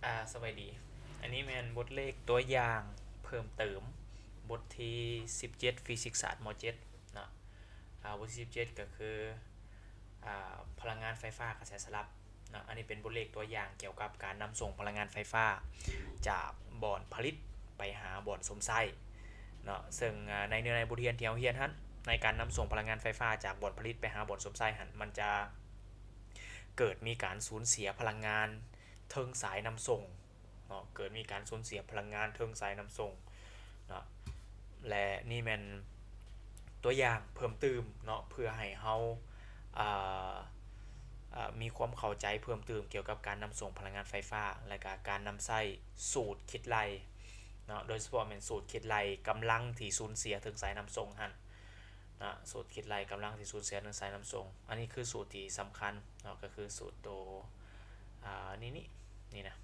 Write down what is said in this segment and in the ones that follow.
ອາ ສະບາຍດີ. ອັນນີ້ແມ່ນບົດເລກຕົວຢ່າງເພີ່ມເຕີມ, ບົດທີສິບເຈັດ ຟີຊິກສາດ ມໍເຈັດເນາະ. ອາ ບົດທີສິບເຈັດ ກໍຄື ອາ ພະລັງງານໄຟຟ້າກະແສສະຫຼັບເນາະ. ອັນນີ້ເປັນບົດເລກຕົວຢ່າງກ່ຽວກັບການນຳສົ່ງພະລັງງານໄຟຟ້າຈາກບ່ອນຜະລິດໄປຫາບ່ອນຊົມໃຊ້ເນາະ. ເຊິ່ງ ອາ ໃນເນື້ອໃນບົດຮຽນທີ່ເຮົາຮຽນຫັ້ນ, ໃນການນຳສົ່ງພະລັງງານໄຟຟ້າຈາກບ່ອນຜະລິດໄປຫາບ່ອນຊົມໃຊ້ຫັ້ນ, ມັນຈະ ເກີດມີການສູນເສຍພະລັງງານເທິງສາຍນຳສົ່ງເນາະ, ເກີດມີການສູນເສຍພະລັງງານເທິງສາຍນຳສົ່ງເນາະ. ແລະ ນີ້ແມ່ນຕົວຢ່າງເພີ່ມຕື່ມເນາະ ເພື່ອໃຫ້ເຮົາ ເອີ ເອີ ມີຄວາມເຂົ້າໃຈເພີ່ມຕື່ມກ່ຽວກັບການນຳສົ່ງພະລັງງານໄຟຟ້າ ແລະ ກະການນຳໃຊ້ສູດຄິດໄລ່ເນາະ, ໂດຍສະເພາະແມ່ນສູດຄິດໄລ່ກຳລັງທີ່ສູນເສຍເທິງສາຍນຳສົ່ງຫັ້ນ. ນະ ສູດຄິດໄລ່ກຳລັງທີ່ສູນເສຍເທິງສາຍນຳສົ່ງ. ອັນນີ້ຄືສູດທີ່ສຳຄັນເນາະ, ກໍຄືສູດໂຕ ອາ ນີ້ ນີ້ ນີ້ນະ,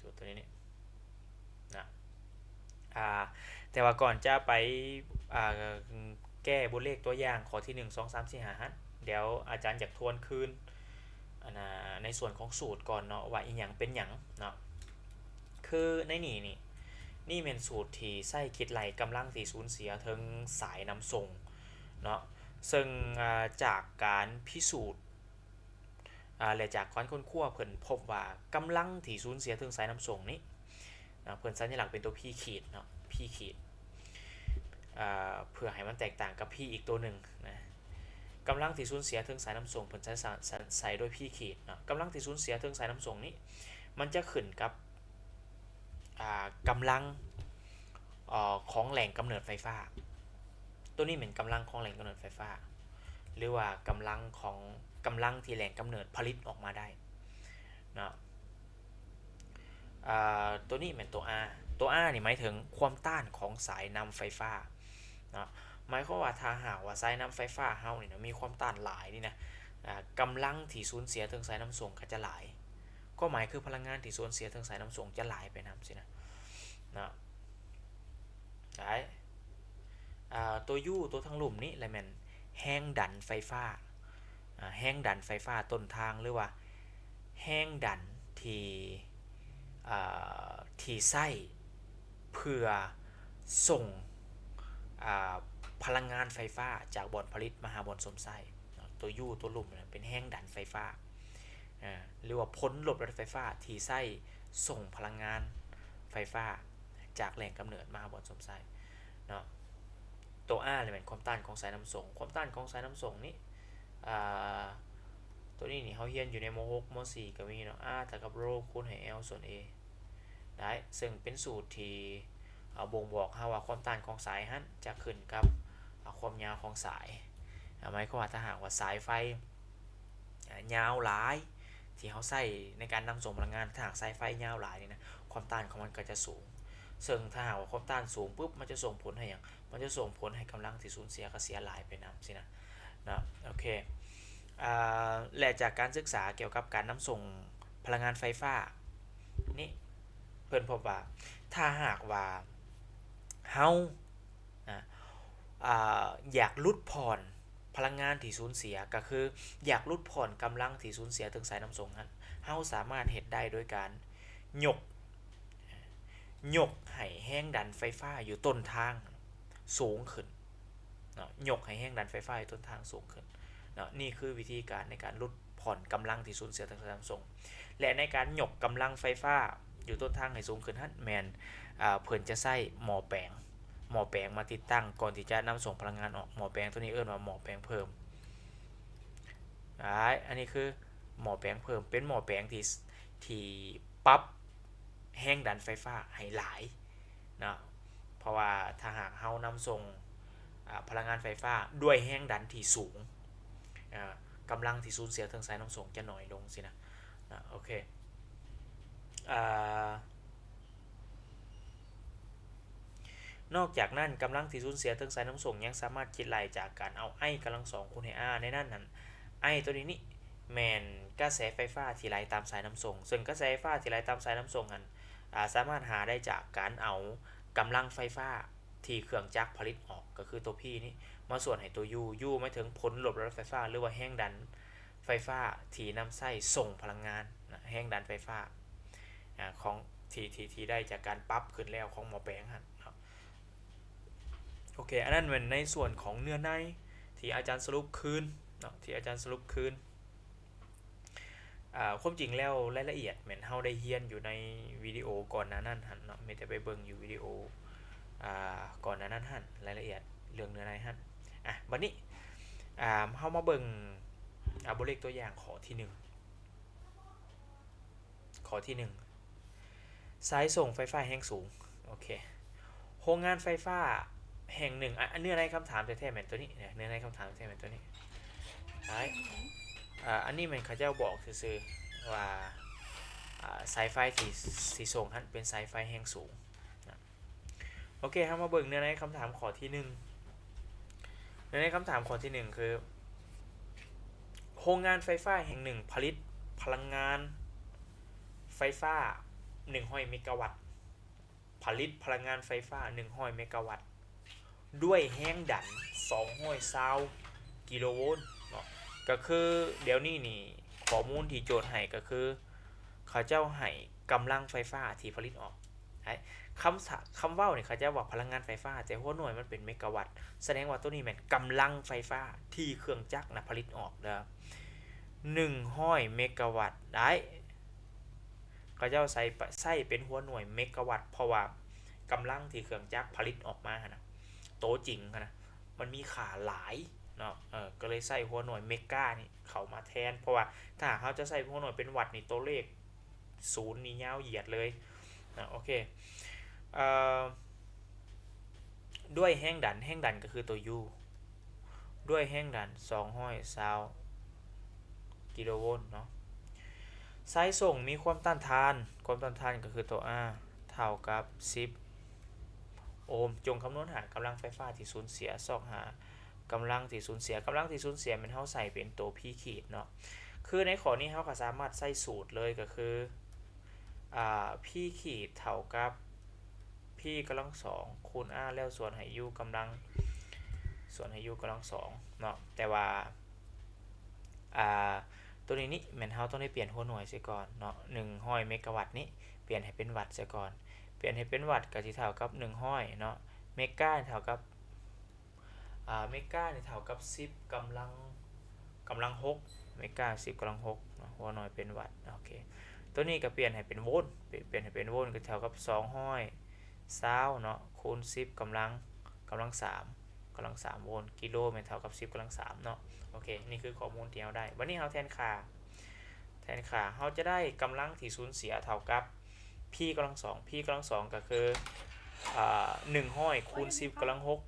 ສູດໂຕນີ້ ນີ້ນະ. ອາ ແຕ່ວ່າກ່ອນຈະໄປ ອາ ແກ້ບົດເລກຕົວຢ່າງຂໍ້ທີ ໜຶ່ງ ສອງ ສາມ ສີ່ ຫ້າ ຫັ້ນ, ດຽວອາຈານຢາກທວນຄືນ ອັນນະ ໃນສ່ວນຂອງສູດກ່ອນເນາະ ວ່າອີ່ຫຍັງເປັນຫຍັງເນາະ. ຄືໃນນີ້ນີ້ ນີ້ແມ່ນສູດທີ່ໃຊ້ຄິດໄລ່ກຳລັງທີ່ສູນເສຍເທິງສາຍນຳສົ່ງເນາະ. ເຊິ່ງ ອາ ຈາກການພິສູດ ອາ ແລະ ຈາກການຄົ້ນຄວ້າ ເພິ່ນພົບວ່າກຳລັງທີ່ສູນເສຍເທິງສາຍນຳສົ່ງນີ້ ອາ ເພິ່ນສັນຍະລັກເປັນຕົວ P ຂີດເນາະ, P ຂີດ ອາ ເພື່ອໃຫ້ມັນແຕກຕ່າງກັບ P ອີກຕົວໜຶ່ງນະ. ກຳລັງທີ່ສູນເສຍເທິງສາຍນຳສົ່ງ ເພິ່ນໃຊ້ ໃຊ້ ໃຊ້ໂດຍ P ຂີດເນາະ. ກຳລັງທີ່ສູນເສຍເທິງສາຍນຳສົ່ງນີ້ ມັນຈະຂຶ້ນກັບ ອາ ກຳລັງ ເອີ ຂອງແຫຼ່ງກຳເນີດໄຟຟ້າ. ໂຕນີ້ແມ່ນກຳລັງຂອງແຫຼ່ງກຳເນີດໄຟຟ້າ ຫຼືວ່າກຳລັງຂອງ ກຳລັງທີ່ແຫຼ່ງກຳເນີດຜະລິດອອກມາໄດ້ເນາະ. ອາ ໂຕນີ້ແມ່ນໂຕ R, ໂຕ R ນີ້ໝາຍເຖິງຄວາມຕ້ານຂອງສາຍນຳໄຟຟ້າເນາະ. ໝາຍຄວາມວ່າຖ້າຫາກວ່າສາຍນຳໄຟຟ້າເຮົານີ້ນະ ມີຄວາມຕ້ານຫຼາຍນີ້ນະ ອາ ກຳລັງທີ່ສູນເສຍເທິງສາຍນຳສົ່ງກໍຈະຫຼາຍ. ຄວາມໝາຍຄືພະລັງງານທີ່ສູນເສຍເທິງສາຍນຳສົ່ງຈະຫຼາຍໄປນຳຊີ້ນະ ເນາະ. ໄດ້ ອາ ຕົວ U ຕົວທາງລຸ່ມນີ້ແຫຼະແມ່ນແຮງດັນໄຟຟ້າ, ອາ ແຮງດັນໄຟຟ້າຕົ້ນທາງ ຫຼືວ່າແຮງດັນທີ່ ອາ ທີ່ໃຊ້ເພື່ອສົ່ງ ອາ ພະລັງງານໄຟຟ້າຈາກບ່ອນຜະລິດມາຫາບ່ອນຊົມໃຊ້ເນາະ. ຕົວ U ຕົວລຸ່ມນະ ເປັນແຮງດັນໄຟຟ້າ ອາ ຫຼືວ່າຜົນລົບດັນໄຟຟ້າທີ່ໃຊ້ສົ່ງພະລັງງານໄຟຟ້າຈາກແຫຼ່ງກຳເນີດມາຫາບ່ອນຊົມໃຊ້ເນາະ. ຕົວ R ນີ້ແມ່ນຄວາມຕ້ານຂອງສາຍນຳສົ່ງ. ຄວາມຕ້ານຂອງສາຍນຳສົ່ງນີ້ ອາ ຕົວນີ້ນີ້ເຮົາຮຽນຢູ່ໃນ ມໍຫົກ ມໍສີ່ ກໍມີເນາະ, R ເທົ່າກັບ Rho ຄູນໃຫ້ L ສ່ວນ A ໄດ້, ເຊິ່ງເປັນສູດທີ່ ອາ ບົ່ງບອກເຮົາວ່າຄວາມຕ້ານຂອງສາຍຫັ້ນຈະຂຶ້ນກັບ ອາ ຄວາມຍາວຂອງສາຍ. ອາ ໝາຍຄວາມວ່າຖ້າຫາກວ່າສາຍໄຟ ອາ ຍາວຫຼາຍ ທີ່ເຮົາໃຊ້ໃນການນຳສົ່ງພະລັງງານ, ຖ້າຫາກສາຍໄຟຍາວຫຼາຍນີ້ນະ ຄວາມຕ້ານຂອງມັນກໍຈະສູງ. ເຊິ່ງຖ້າຫາກວ່າຄວາມຕ້ານສູງປຶບ ມັນຈະສົ່ງຜົນໃຫ້ຫຍັງ? ມັນຈະສົ່ງຜົນໃຫ້ກຳລັງທີ່ສູນເສຍກໍເສຍຫຼາຍໄປນຳຊີ້ນະ ເນາະ. ໂອເຄ ອາ ແລະ ຈາກການສຶກສາກ່ຽວກັບການນຳສົ່ງພະລັງງານໄຟຟ້ານີ້ ເພິ່ນພົບວ່າ ຖ້າຫາກວ່າເຮົາ ນະ ອາ ຢາກຫຼຸດຜ່ອນພະລັງງານທີ່ສູນເສຍ, ກໍຄືຢາກຫຼຸດຜ່ອນກຳລັງທີ່ສູນເສຍເທິງສາຍນຳສົ່ງຫັ້ນ, ເຮົາສາມາດເຮັດໄດ້ໂດຍການຍົກ ຍົກໃຫ້ແຮງດັນໄຟຟ້າຢູ່ຕົ້ນທາງສູງຂຶ້ນເນາະ, ຍົກໃຫ້ແຮງດັນໄຟຟ້າຢູ່ຕົ້ນທາງສູງຂຶ້ນເນາະ. ນີ້ຄືວິທີການໃນການຫຼຸດຜ່ອນກຳລັງທີ່ສູນເສຍເທິງສາຍນຳສົ່ງ. ແລະ ໃນການຍົກກຳລັງໄຟຟ້າຢູ່ຕົ້ນທາງໃຫ້ສູງຂຶ້ນຫັ້ນ ແມ່ນ ອາ ເພິ່ນຈະໃຊ້ໝໍ້ແປງ ໝໍ້ແປງມາຕິດຕັ້ງກ່ອນທີ່ຈະນຳສົ່ງພະລັງງານອອກ. ໝໍ້ແປງໂຕນີ້ເອີ້ນວ່າໝໍ້ແປງເພີ່ມ. ອາ ອັນນີ້ຄືໝໍ້ແປງເພີ່ມ, ເປັນໝໍ້ແປງທີ່ ທີ່ປັບແຮງດັນໄຟຟ້າໃຫ້ຫຼາຍເນາະ. ເພາະວ່າຖ້າຫາກເຮົານຳສົ່ງ ອາ ພະລັງງານໄຟຟ້າດ້ວຍແຮງດັນທີ່ສູງ ອາ ກຳລັງທີ່ສູນເສຍເທິງສາຍນຳສົ່ງຈະໜ້ອຍລົງຊີ້ນະ ນະ. ໂອເຄ ອາ ນອກຈາກນັ້ນ ກຳລັງທີ່ສູນເສຍເທິງສາຍນຳສົ່ງຍັງສາມາດຄິດໄລ່ຈາກການເອົາ I ກຳລັງສອງຄູນໃຫ້ R. ໃນນັ້ນຫັ້ນ I ຕົວນີ້ນີ້ແມ່ນກະແສໄຟຟ້າທີ່ໄຫຼຕາມສາຍນຳສົ່ງ, ເຊິ່ງກະແສໄຟຟ້າທີ່ໄຫຼຕາມສາຍນຳສົ່ງຫັ້ນ ອາ ສາມາດຫາໄດ້ຈາກການເອົາກຳລັງໄຟຟ້າ ທີ່ເຄື່ອງຈັກຜະລິດອອກ ກໍຄືຕົວ P ນີ້ ມາສ່ວນໃຫ້ຕົວ U. U ໝາຍເຖິງຜົນລົບດັນໄຟຟ້າ ຫຼືວ່າແຮງດັນໄຟຟ້າທີ່ນຳໃຊ້ສົ່ງພະລັງງານນະ, ແຮງດັນໄຟຟ້າ. ອາ ຂອງ ທີ່ ທີ່ ທີ່ໄດ້ຈາກການປັບຂຶ້ນແລ້ວຂອງໝໍ້ແປງຫັ້ນເນາະ. ໂອເຄ ອັນນັ້ນແມ່ນໃນສ່ວນຂອງເນື້ອໃນທີ່ອາຈານສະຫຼຸບຄືນເນາະ ທີ່ອາຈານສະຫຼຸບຄືນ. ອາ ຄວາມຈິງແລ້ວລາຍລະອຽດແມ່ນເຮົາໄດ້ຮຽນຢູ່ໃນວິດີໂອກ່ອນໜ້ານັ້ນຫັ້ນເນາະ ມີແຕ່ໄປເບິ່ງຢູ່ວິດີໂອ ອາ ກ່ອນໜ້ານັ້ນຫັ້ນ ລາຍລະອຽດເລື່ອງເນື້ອໃນຫັ້ນ. ອາ ບັດນີ້ ອາ ເຮົາມາເບິ່ງ ອາ ບົດເລກຕົວຢ່າງຂໍ້ທີໜຶ່ງ. ຂໍ້ທີໜຶ່ງ ສາຍສົ່ງໄຟຟ້າແຮງສູງ. ໂອເຄ ໂຮງງານໄຟຟ້າແຫ່ງໜຶ່ງ ອາ ເນື້ອໃນຄຳຖາມແທ້ໆແມ່ນຕົວນີ້ ເນື້ອໃນຄຳຖາມແທ້ແມ່ນຕົວນີ້. ອາ ອັນນີ້ແມ່ນເຂົາເຈົ້າບອກຊື່ໆວ່າ ອາ ສາຍໄຟທີ່ ທີ່ສົ່ງຫັ້ນເປັນສາຍໄຟແຮງສູງນະ. ໂອເຄ ເຮົາມາເບິ່ງເນື້ອໃນຄຳຖາມຂໍ້ທີໜຶ່ງ. ເນື້ອໃນຄຳຖາມຂໍ້ທີໜຶ່ງຄື ໂຮງງານໄຟຟ້າແຫ່ງໜຶ່ງຜະລິດພະລັງງານໄຟຟ້າໜຶ່ງຮ້ອຍເມກາວັດ, ຜະລິດພະລັງງານໄຟຟ້າໜຶ່ງຮ້ອຍເມກາວັດ ດ້ວຍແຮງດັນສອງຮ້ອຍຊາວກິໂລໂວນເນາະ. ກໍຄືດຽວນີ້ນີ້ ຂໍ້ມູນທີ່ໂຈດໃຫ້ກໍຄື ເຂົາເຈົ້າໃຫ້ກຳລັງໄຟຟ້າທີ່ຜະລິດອອກ. ໃຫ້ ຄຳ ຄຳເວົ້ານີ້ເຂົາເຈົ້າວ່າພະລັງງານໄຟຟ້າ ແຕ່ຫົວໜ່ວຍມັນເປັນເມກາວັດ, ສະແດງວ່າໂຕນີ້ແມ່ນກຳລັງໄຟຟ້າທີ່ເຄື່ອງຈັກນະຜະລິດອອກເດີ້ ໜຶ່ງຮ້ອຍເມກາວັດໄດ້. ເຂົາເຈົ້າໃຊ້ ໃຊ້ເປັນຫົວໜ່ວຍເມກາວັດ ເພາະວ່າກຳລັງທີ່ເຄື່ອງຈັກຜະລິດອອກມາຫັ້ນນະ ໂຕຈິງຫັ້ນນະ ມັນມີຄ່າຫຼາຍເນາະ. ເອີ ກໍເລີຍໃຊ້ຫົວໜ່ວຍເມການີ້ເຂົ້າມາແທນ ເພາະວ່າຖ້າຫາກເຮົາຈະໃຊ້ຫົວໜ່ວຍເປັນວັດນີ້ ໂຕເລກສູນນີ້ຍາວຢຽດເລີຍນະ. ໂອເຄ ເອີ ດ້ວຍແຮງດັນ ແຮງດັນກໍຄືໂຕ U ດ້ວຍແຮງດັນສອງຮ້ອຍຊາວກິໂລໂວນເນາະ. ສາຍສົ່ງມີຄວາມຕ້ານທານ ຄວາມຕ້ານທານກໍຄືໂຕ R ເທົ່າກັບສິບໂອມ. ຈົ່ງຄຳນວນຫາກຳລັງໄຟຟ້າທີ່ສູນເສຍ ຊອກຫາກຳລັງທີ່ສູນເສຍ. ກຳລັງທີ່ສູນເສຍແມ່ນເຮົາໃສ່ເປັນໂຕ P ຂີດເນາະ. ຄືໃນຂໍ້ນີ້ເຮົາກໍສາມາດໃຊ້ສູດເລີຍ ກໍຄື ອາ P ຂີດເທົ່າກັບ P ກຳລັງສອງຄູນ R ແລ້ວສ່ວນໃຫ້ U ກຳລັງ ສ່ວນໃຫ້ U ກຳລັງສອງເນາະ. ແຕ່ວ່າ ອາ ໂຕນີ້ນີ້ແມ່ນເຮົາຕ້ອງໄດ້ປ່ຽນຫົວໜ່ວຍເສຍກ່ອນເນາະ ໜຶ່ງຮ້ອຍເມກາວັດນີ້ ປ່ຽນໃຫ້ເປັນວັດເສຍກ່ອນ. ປ່ຽນໃຫ້ເປັນວັດກໍຊິເທົ່າກັບໜຶ່ງຮ້ອຍເນາະ ເມກາເທົ່າກັບ ອາ ເມການີ້ເທົ່າກັບສິບກຳລັງ ກຳລັງຫົກ ເມກາສິບກຳລັງຫົກເນາະ ຫົວໜ່ວຍເປັນວັດ. ໂອເຄ ໂຕນີ້ກໍປ່ຽນໃຫ້ເປັນໂວນ ປ່ຽນໃຫ້ເປັນໂວນກໍເທົ່າກັບສອງຮ້ອຍຊາວເນາະ ຄູນສິບກຳລັງ ກຳລັງສາມ ກຳລັງສາມໂວນ. ກິໂລແມ່ນເທົ່າກັບສິບກຳລັງສາມເນາະ. ໂອເຄ ນີ້ຄືຂໍ້ມູນທີ່ເຮົາໄດ້. ບັດນີ້ເຮົາແທນຄ່າ ແທນຄ່າ ເຮົາຈະໄດ້ກຳລັງທີ່ສູນເສຍເທົ່າກັບ P ກຳລັງສອງ P ກຳລັງສອງກໍຄື ອາ ໜຶ່ງຮ້ອຍຄູນສິບກຳລັງຫົກ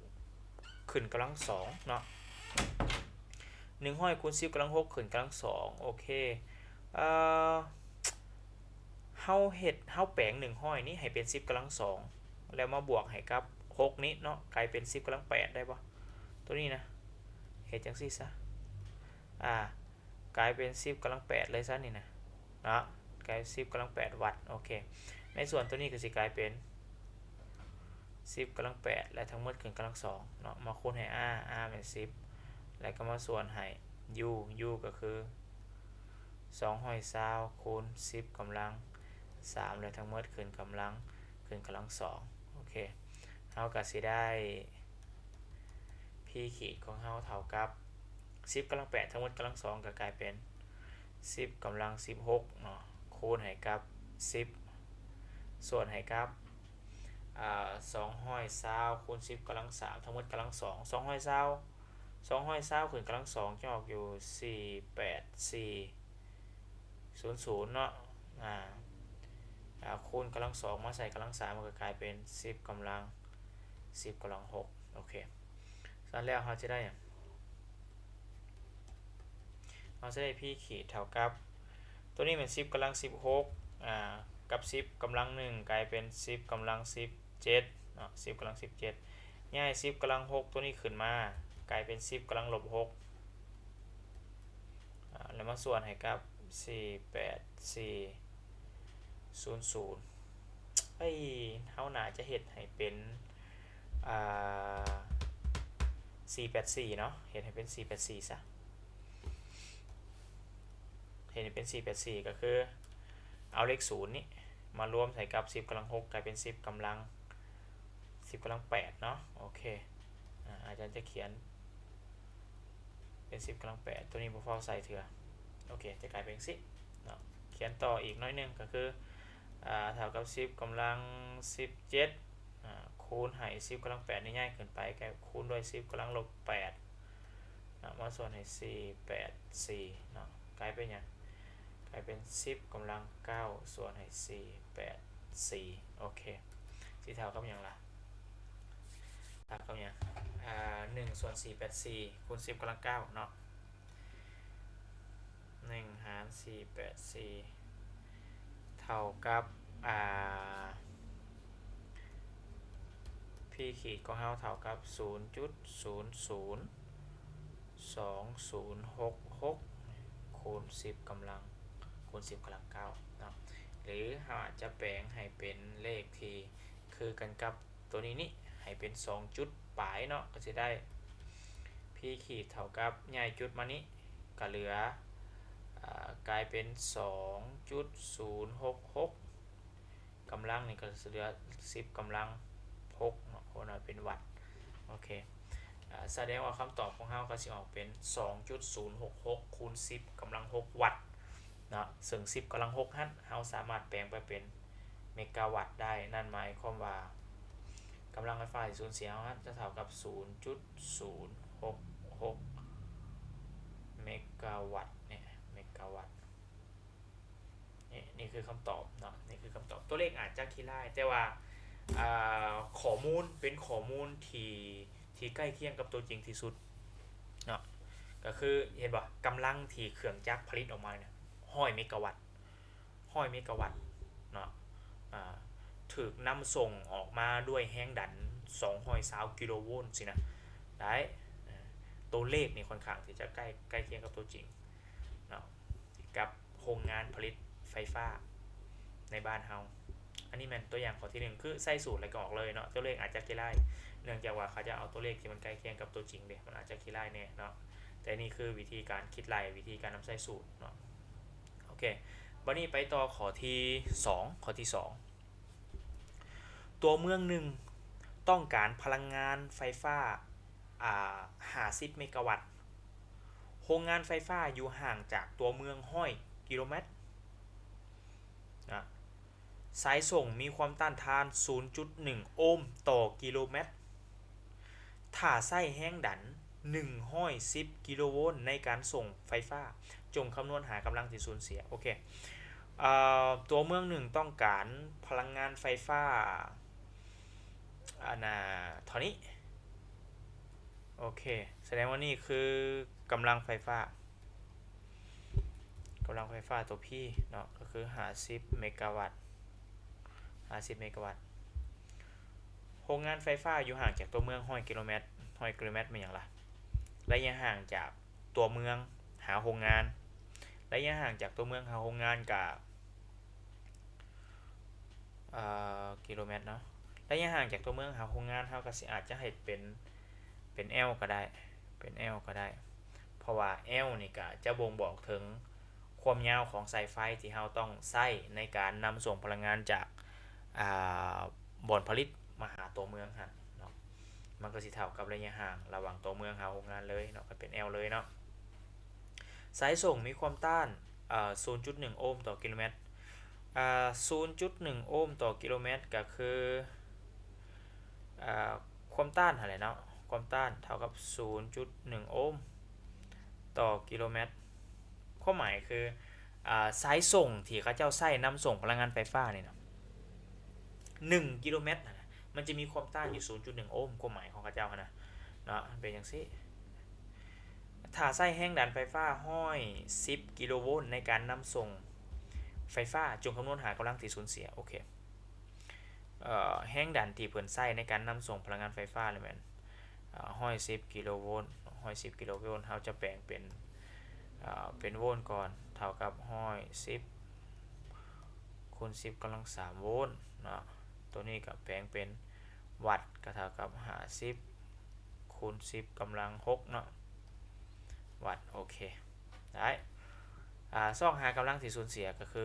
ຂຶ້ນກຳລັງສອງເນາະ ໜຶ່ງຮ້ອຍຄູນສິບກຳລັງຫົກຂຶ້ນກຳລັງສອງ. ໂອເຄ ເອີ ເຮົາເຮັດ ເຮົາແປງໜຶ່ງຮ້ອຍນີ້ໃຫ້ເປັນສິບກຳລັງສອງ ແລ້ວມາບວກໃຫ້ກັບຫົກນີ້ເນາະ ກາຍເປັນສິບກຳລັງແປດໄດ້ບໍ່? ໂຕນີ້ນະ ເຮັດຈັ່ງຊີ້ຊະ ອາ ກາຍເປັນສິບກຳລັງແປດເລີຍຊະນີ້ນະເນາະ ກາຍເປັນສິບກຳລັງແປດວັດ. ໂອເຄ ໃນສ່ວນໂຕນີ້ກໍຊິກາຍເປັນສິບກຳລັງແປດ ແລະ ທັງໝົດຂຶ້ນກຳລັງສອງເນາະ ມາຄູນໃຫ້ R R ແມ່ນສິບ ແລ້ວກໍມາສ່ວນໃຫ້ U U ກໍຄືສອງຮ້ອຍຊາວຄູນສິບກຳລັງສາມ ແລະ ທັງໝົດຂຶ້ນກຳລັງ ຂຶ້ນກຳລັງສອງ. ໂອເຄ ເຮົາກໍຊິໄດ້ P ຂີດຂອງເຮົາເທົ່າກັບສິບກຳລັງແປດ ທັງໝົດກຳລັງສອງ ກໍກາຍເປັນສິບກຳລັງສິບຫົກເນາະ ຄູນໃຫ້ກັບສິບ ສ່ວນໃຫ້ກັບ ອາ ສອງຮ້ອຍຊາວຄູນສິບກຳລັງສາມ ທັງໝົດກຳລັງສອງ ສອງຮ້ອຍຊາວ ສອງຮ້ອຍຊາວຂຶ້ນກຳລັງສອງ ຈະອອກຢູ່ສີ່ແປດສີ່ ສູນສູນເນາະ ອາ ອາ ຄູນກຳລັງສອງມາໃສ່ກຳລັງສາມ ມັນກໍກາຍເປັນສິບກຳລັງ ສິບກຳລັງຫົກ. ໂອເຄ ສະນັ້ນແລ້ວເຮົາຈະໄດ້ຫຍັງ? ເຮົາຈະໄດ້ P ຂີດເທົ່າກັບ ໂຕນີ້ແມ່ນສິບກຳລັງສິບຫົກ ອາ ກັບສິບກຳລັງໜຶ່ງ ກາຍເປັນສິບກຳລັງສິບເຈັດເນາະ ສິບກຳລັງສິບເຈັດ ຍ້າຍສິບກຳລັງຫົກໂຕນີ້ຂຶ້ນມາ ກາຍເປັນສິບກຳລັງລົບຫົກ ອາ ແລ້ວມາສ່ວນໃຫ້ກັບສີ່ແປດສີ່ສູນສູນ. ເອີຍ ເຮົາໜ້າຈະເຮັດໃຫ້ເປັນ ອາ ສີ່ແປດສີ່ເນາະ ເຮັດໃຫ້ເປັນສີ່ແປດສີ່ຊະ ເຮັດໃຫ້ເປັນສີ່ແປດສີ່ ກໍຄືເອົາເລກສູນນີ້ ມາລວມໃສ່ກັບສິບກຳລັງຫົກ ກາຍເປັນສິບກຳລັງ ສິບກຳລັງແປດເນາະ. ໂອເຄ ອາ ອາຈານຈະຂຽນເປັນສິບກຳລັງແປດ ໂຕນີ້ບໍ່ຟ້າວໃສ່ເທື່ອ. ໂອເຄ ຈະກາຍເປັນຈັ່ງຊີ້ເນາະ. ຂຽນຕໍ່ອີກໜ້ອຍໜຶ່ງ ກໍຄື ອາ ເທົ່າກັບສິບກຳລັງສິບເຈັດ ອາ ຄູນໃຫ້ສິບກຳລັງແປດນີ້ໃຫຍ່ຂຶ້ນໄປ ກໍຄູນດ້ວຍສິບກຳລັງລົບແປດ ນະ ມາສ່ວນໃຫ້ສີ່ແປດສີ່ເນາະ. ກາຍເປັນຫຍັງ? ກາຍເປັນສິບກຳລັງເກົ້າ ສ່ວນໃຫ້ສີ່ແປດສີ່. ໂອເຄ ຊິເທົ່າກັບຫຍັງລະ? ເທົ່າກັບຫຍັງ? ອາ ໜຶ່ງສ່ວນສີ່ແປດສີ່ ຄູນສິບກຳລັງເກົ້າເນາະ. ໜຶ່ງຫານສີ່ແປດສີ່ ເທົ່າກັບ ອາ P ຂີດຂອງເຮົາເທົ່າກັບສູນຈຸດສູນສູນສອງສູນຫົກຫົກ ຄູນສິບກຳລັງ ຄູນສິບກຳລັງເກົ້າເນາະ. ຫຼືເຮົາອາດຈະແປງໃຫ້ເປັນເລກທີ່ຄືກັນກັບ ໂຕນີ້ນີ້ໃຫ້ເປັນສອງຈຸດປາຍເນາະ ກໍຊິໄດ້ P ຂີດເທົ່າກັບ ຍ້າຍຈຸດມານີ້ ກໍເຫຼືອ ອາ ກາຍເປັນສອງຈຸດສູນຫົກຫົກ ກຳລັງນີ້ກໍຊິເຫຼືອສິບກຳລັງຫົກເນາະ ເພາະວ່າເປັນວັດ. ໂອເຄ ອາ ສະແດງວ່າຄຳຕອບຂອງເຮົາກໍຊິອອກເປັນສອງຈຸດສູນຫົກຫົກ ຄູນສິບກຳລັງຫົກວັດເນາະ. ເຊິ່ງສິບກຳລັງຫົກຫັ້ນ ເຮົາສາມາດແປງໄປເປັນ ເມກາວັດໄດ້. ນັ້ນໝາຍຄວາມວ່າ ກຳລັງໄຟຟ້າທີ່ສູນເສຍເຮົາຫັ້ນຈະເທົ່າກັບສູນຈຸດສູນຫົກຫົກເມກາວັດ ນີ້ ເມກາວັດ. ນີ້ ນີ້ຄືຄຳຕອບເນາະ ນີ້ຄືຄຳຕອບ. ຕົວເລກອາດຈະຂີ້ຮ້າຍ ແຕ່ວ່າ ອາ ຂໍ້ມູນເປັນຂໍ້ມູນທີ່ ທີ່ໃກ້ຄຽງກັບຕົວຈິງທີ່ສຸດເນາະ. ກໍຄື ເຫັນບໍ່? ກຳລັງທີ່ເຄື່ອງຈັກຜະລິດອອກມານີ້ ຮ້ອຍເມກາວັດ. ຮ້ອຍເມກາວັດເນາະ ອາ ຖືກນຳສົ່ງອອກມາດ້ວຍແຮງດັນສອງຮ້ອຍຊາວກິໂລໂວນຊີ້ນະ ໄດ້. ອາ ຕົວເລກນີ້ຂ້ອນຂ້າງທີ່ຈະໃກ້ ໃກ້ຄຽງກັບຕົວຈິງເນາະ ກັບໂຮງງານຜະລິດໄຟຟ້າໃນບ້ານເຮົາ. ອັນນີ້ແມ່ນຕົວຢ່າງຂໍ້ທີໜຶ່ງ ຄືໃສ່ສູດແລ້ວກໍອອກເລີຍເນາະ. ຕົວເລກອາດຈະຂີ້ຮ້າຍ ເນື່ອງຈາກວ່າເຂົາຈະເອົາຕົວເລກທີ່ມັນໃກ້ຄຽງກັບຕົວຈິງເດ້ ມັນອາດຈະຂີ້ຮ້າຍແດ່ເນາະ. ແຕ່ນີ້ຄືວິທີການຄິດໄລ່ ວິທີການນຳໃຊ້ສູດເນາະ. ໂອເຄ ບັດນີ້ໄປຕໍ່ຂໍ້ທີສອງ. ຂໍ້ທີສອງ ຕົວເມືອງໜຶ່ງຕ້ອງການພະລັງງານໄຟຟ້າ ອາ ຫ້າສິບເມກາວັດ. ໂຮງງານໄຟຟ້າຢູ່ຫ່າງຈາກຕົວເມືອງຮ້ອຍກິໂລແມັດນະ. ສາຍສົ່ງມີຄວາມຕ້ານທານສູນຈຸດໜຶ່ງໂອມຕໍ່ກິໂລແມັດ. ຖ້າໃຊ້ແຮງດັນໜຶ່ງຮ້ອຍສິບກິໂລໂວນໃນການສົ່ງໄຟຟ້າ, ຈົ່ງຄຳນວນຫາກຳລັງທີ່ສູນເສຍ. ໂອເຄ ເອີ ຕົວເມືອງໜຶ່ງຕ້ອງການພະລັງງານໄຟຟ້າ ອັນນ່າ ເທົ່ານີ້. ໂອເຄ ສະແດງວ່ານີ້ຄືກຳລັງໄຟຟ້າ ກຳລັງໄຟຟ້າຕົວ P ເນາະ ກໍຄືຫ້າສິບເມກາວັດ ຫ້າສິບເມກາວັດ. ໂຮງງານໄຟຟ້າຢູ່ຫ່າງຈາກຕົວເມືອງຮ້ອຍກິໂລແມັດ. ຮ້ອຍກິໂລແມັດແມ່ນຫຍັງລະ? ໄລຍະຫ່າງຈາກຕົວເມືອງຫາໂຮງງານ. ໄລຍະຫ່າງຈາກຕົວເມືອງຫາໂຮງງານກະ ເອີ ກິໂລແມັດເນາະ. ໄລຍະຫ່າງຈາກຕົວເມືອງຫາໂຮງງານ ເຮົາກໍຊິອາດຈະໃຫ້ເປັນ ເປັນ L ກໍໄດ້ ເປັນ L ກໍໄດ້ ເພາະວ່າ L ນີ້ກະຈະບົ່ງບອກເຖິງຄວາມຍາວຂອງສາຍໄຟທີ່ເຮົາຕ້ອງໃຊ້ໃນການນຳສົ່ງພະລັງງານຈາກ ອາ ບ່ອນຜະລິດມາຫາຕົວເມືອງຫັ້ນເນາະ. ມັນກໍຊິເທົ່າກັບໄລຍະຫ່າງລະຫວ່າງຕົວເມືອງຫາໂຮງງານເລີຍເນາະ ກໍເປັນ L ເລີຍເນາະ. ສາຍສົ່ງມີຄວາມຕ້ານ ເອີ ສູນຈຸດໜຶ່ງໂອມຕໍ່ກິໂລແມັດ. ເອີ ສູນຈຸດໜຶ່ງໂອມຕໍ່ກິໂລແມັດ ກໍຄື ເອີ ຄວາມຕ້ານຫັ້ນແຫຼະເນາະ ຄວາມຕ້ານເທົ່າກັບສູນຈຸດໜຶ່ງໂອມຕໍ່ກິໂລແມັດ. ຄວາມໝາຍຄື ອາ ສາຍສົ່ງທີ່ເຂົາເຈົ້າໃຊ້ນຳສົ່ງພະລັງງານໄຟຟ້ານີ້ນະ ໜຶ່ງກິໂລແມັດຫັ້ນນະ ມັນຈະມີຄວາມຕ້ານຢູ່ສູນຈຸດໜຶ່ງໂອມ ຄວາມໝາຍຂອງເຂົາເຈົ້າຫັ້ນນະເນາະ ມັນເປັນຈັ່ງຊີ້. ຖ້າໃຊ້ແຮງດັນໄຟຟ້າຮ້ອຍສິບກິໂລໂວນໃນການນຳສົ່ງໄຟຟ້າ, ຈົ່ງຄຳນວນຫາກຳລັງທີ່ສູນເສຍ. ໂອເຄ ເອີ ແຮງດັນທີ່ເພິ່ນໃຊ້ໃນການນຳສົ່ງພະລັງງານໄຟຟ້ານີ້ແມ່ນ ເອີ ຮ້ອຍສິບກິໂລໂວນ. ຮ້ອຍສິບກິໂລໂວນ ເຮົາຈະແປງເປັນ ເອີ ເປັນໂວນກ່ອນ ເທົ່າກັບຮ້ອຍສິບຄູນສິບກຳລັງສາມໂວນເນາະ. ໂຕນີ້ກໍແປງເປັນວັດ ກໍເທົ່າກັບຫ້າສິບຄູນສິບກຳລັງຫົກເນາະ ວັດ. ໂອເຄ ໄດ້. ອາ ຊອກຫາກຳລັງທີ່ສູນເສຍກໍຄື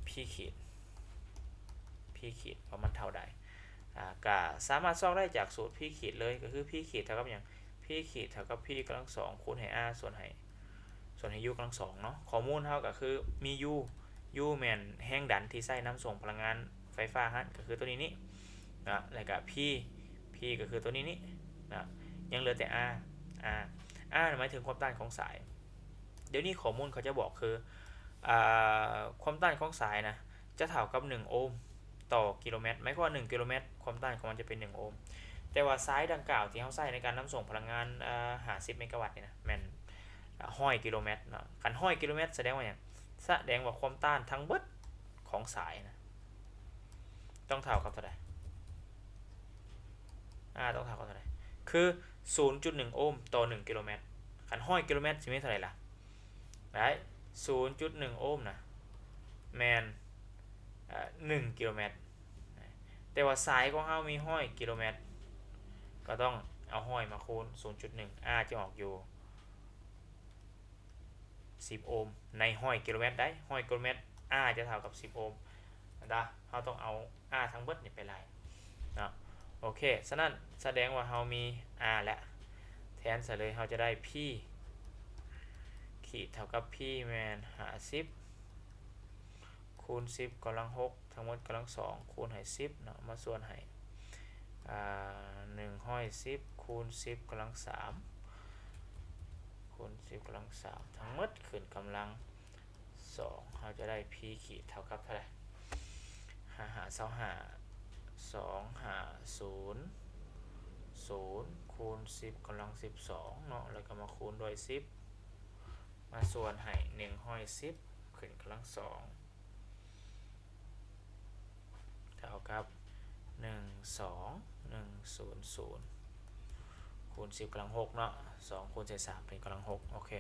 P ຂີດ P ຂີດວ່າມັນເທົ່າໃດ. ອາ ກະສາມາດຊອກໄດ້ຈາກສູດ P ຂີດເລີຍ ກໍຄື P ຂີດເທົ່າກັບຫຍັງ? P ຂີດເທົ່າກັບ P ກຳລັງສອງ ຄູນໃຫ້ R ສ່ວນໃຫ້ ສ່ວນໃຫ້ U ກຳລັງສອງເນາະ. ຂໍ້ມູນເຮົາກໍຄືມີ U, U ແມ່ນແຮງດັນທີ່ໃຊ້ນຳສົ່ງພະລັງງານໄຟຟ້າຫັ້ນ ກໍຄືຕົວນີ້ນີ້ນະ ແລ້ວກໍ P, P ກໍຄືຕົວນີ້ນີ້ນະ. ຍັງເຫຼືອແຕ່ R, R, R ໝາຍເຖິງຄວາມຕ້ານຂອງສາຍ. ດຽວນີ້ຂໍ້ມູນເຂົາຈະບອກຄື ອາ ຄວາມຕ້ານຂອງສາຍນະ ຈະເທົ່າກັບໜຶ່ງໂອມຕໍ່ກິໂລແມັດ, ໝາຍຄວາມວ່າໜຶ່ງກິໂລແມັດ ຄວາມຕ້ານຂອງມັນຈະເປັນໜຶ່ງໂອມ. ແຕ່ວ່າສາຍດັ່ງກ່າວທີ່ເຮົາໃຊ້ໃນການນຳສົ່ງພະລັງງານ ອາ ຫ້າສິບເມກາວັດນີ້ນະ ແມ່ນ ອາ ຮ້ອຍກິໂລແມັດເນາະ. ຄັນຮ້ອຍກິໂລແມັດສະແດງວ່າຫຍັງ? ສະແດງວ່າຄວາມຕ້ານທັງເບິດຂອງສາຍນະ ຕ້ອງເທົ່າກັບເທົ່າໃດ? ອາ ຕ້ອງເທົ່າກັບເທົ່າໃດ? ຄືສູນຈຸດໜຶ່ງໂອມຕໍ່ໜຶ່ງກິໂລແມັດ. ຄັນຮ້ອຍກິໂລແມັດຊິມີເທົ່າໃດລະ? ໄດ້ ສູນຈຸດໜຶ່ງໂອມນະ ແມ່ນ ເອີ ໜຶ່ງກິໂລແມັດ. ແຕ່ວ່າສາຍຂອງເຮົາມີຮ້ອຍກິໂລແມັດ ກໍຕ້ອງເອົາຮ້ອຍມາຄູນສູນຈຸດໜຶ່ງ R ຈະອອກຢູ່ສິບໂອມ ໃນຮ້ອຍກິໂລແມັດໄດ໋. ຮ້ອຍກິໂລແມັດ R ຈະເທົ່າກັບສິບໂອມນະ. ເຮົາຕ້ອງເອົາ R ທັງເບິດນີ້ໄປໄລ່ເນາະ. ໂອເຄ ສະນັ້ນສະແດງວ່າເຮົາມີ R ແລ້ວ ແທນໃສ່ເລີຍ ເຮົາຈະໄດ້ P ຂີດເທົ່າກັບ P ແມ່ນຫ້າສິບ ຄູນສິບກຳລັງຫົກ ທັງໝົດກຳລັງສອງ ຄູນໃຫ້ສິບເນາະ ມາສ່ວນໃຫ້ ອາ ໜຶ່ງຮ້ອຍສິບ ຄູນສິບກຳລັງສາມ ຄູນສິບກຳລັງສາມ ທັງໝົດຂຶ້ນກຳລັງສອງ ເຮົາຈະໄດ້ P ຂີດເທົ່າກັບເທົ່າໃດ? ຫ້າຫ້າຊາວຫ້າ ສອງຫ້າສູນສູນ ຄູນສິບກຳລັງສິບສອງເນາະ ແລ້ວກໍມາຄູນດ້ວຍສິບ ມາສ່ວນໃຫ້ໜຶ່ງຮ້ອຍສິບຂຶ້ນກຳລັງສອງ ເທົ່າກັບໜຶ່ງສອງໜຶ່ງສູນສູນ ຄູນສິບກຳລັງຫົກເນາະ ສອງຄູນໃສ່ສາມເປັນກຳລັງຫົກ. ໂອເຄ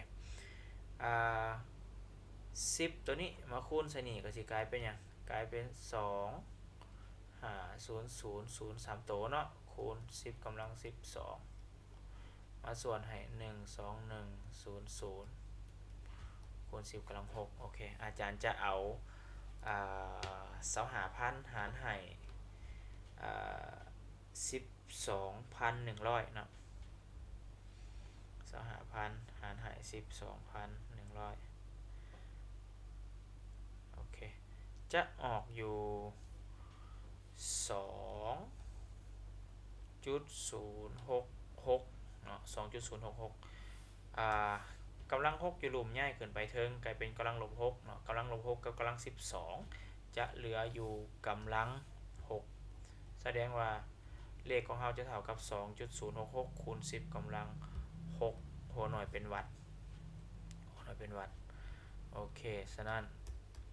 ອາ ສິບໂຕນີ້ມາຄູນໃສ່ນີ້ກໍຊິກາຍເປັນຫຍັງ? ກາຍເປັນສອງຫ້າສູນສູນສູນສາມໂຕເນາະ ຄູນສິບກຳລັງສິບສອງ ມາສ່ວນໃຫ້ໜຶ່ງສອງໜຶ່ງສູນສູນ ຄູນສິບກຳລັງຫົກ. ໂອເຄ ອາຈານຈະເອົາ ອາ ຊາວຫ້າພັນຫານໃຫ້ ອາ ສິບສອງພັນໜຶ່ງຮ້ອຍເນາະ ຊາວຫ້າພັນຫານໃຫ້ສິບສອງພັນໜຶ່ງຮ້ອຍ ໂອເຄ ຈະອອກຢູ່ສອງຈຸດສູນຫົກຫົກເນາະ ສອງຈຸດສູນຫົກຫົກ ອາ ກຳລັງຫົກຢູ່ລຸ່ມຍ້າຍຂຶ້ນໄປເທິງ ກາຍເປັນກຳລັງລົບຫົກເນາະ ກຳລັງລົບຫົກກັບກຳລັງສິບສອງ ຈະເຫຼືອຢູ່ກຳລັງຫົກ ສະແດງວ່າ ເລກຂອງເຮົາຈະເທົ່າກັບສອງຈຸດສູນຫົກຫົກຄູນສິບກຳລັງຫົກ ຫົວໜ່ວຍເປັນວັດ ຫົວໜ່ວຍເປັນວັດ. ໂອເຄ ສະນັ້ນ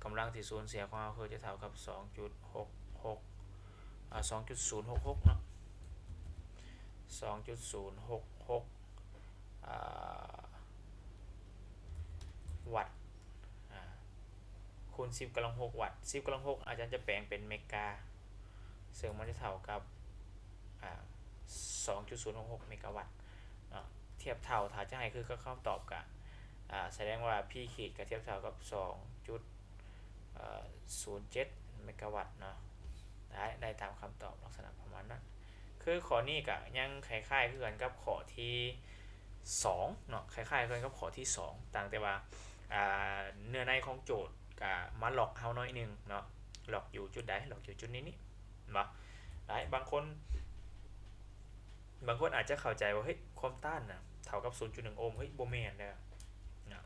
ກຳລັງທີ່ສູນເສຍຂອງເຮົາຄືຈະເທົ່າກັບສອງຈຸດຫົກຫົກ ອາ ສອງຈຸດສູນຫົກຫົກເນາະ ສອງຈຸດສູນຫົກຫົກ ອາ ວັດ ອາ ຄູນສິບກຳລັງຫົກວັດ ສິບກຳລັງຫົກອາຈານຈະແປງເປັນເມກາ ເຊິ່ງມັນຈະເທົ່າກັບ ອາ ສອງຈຸດສູນຫົກຫົກເມກາວັດເນາະ ທຽບເທົ່າ ຖ້າຈະໃຫ້ຄືກັບຄຳຕອບກະ ອາ ສະແດງວ່າ P ຂີດກະທຽບເທົ່າກັບສອງຈຸດ ເອີ ສູນເຈັດເມກາວັດເນາະ ໄດ້ ໄດ້ຕາມຄຳຕອບລັກສະນະປະມານນັ້ນ. ຄືຂໍ້ນີ້ກະຍັງຄ້າຍໆຄືກັນກັບຂໍ້ທີສອງເນາະ ຄ້າຍໆຄືກັນກັບຂໍ້ທີສອງ ຕ່າງແຕ່ວ່າ ອາ ເນື້ອໃນຂອງໂຈດກະມາລັອກເຮົາໜ້ອຍໜຶ່ງເນາະ ລັອກຢູ່ຈຸດໃດ? ລັອກຢູ່ຈຸດນີ້ນີ້ ເຫັນບໍ່? ຫຼາຍ ບາງຄົນ ບາງຄົນອາດຈະເຂົ້າໃຈວ່າ ເຮີ້ຍ ຄວາມຕ້ານນະເທົ່າກັບສູນຈຸດໜຶ່ງໂອມ ເຮີ້ຍ ບໍ່ແມ່ນເດີນະ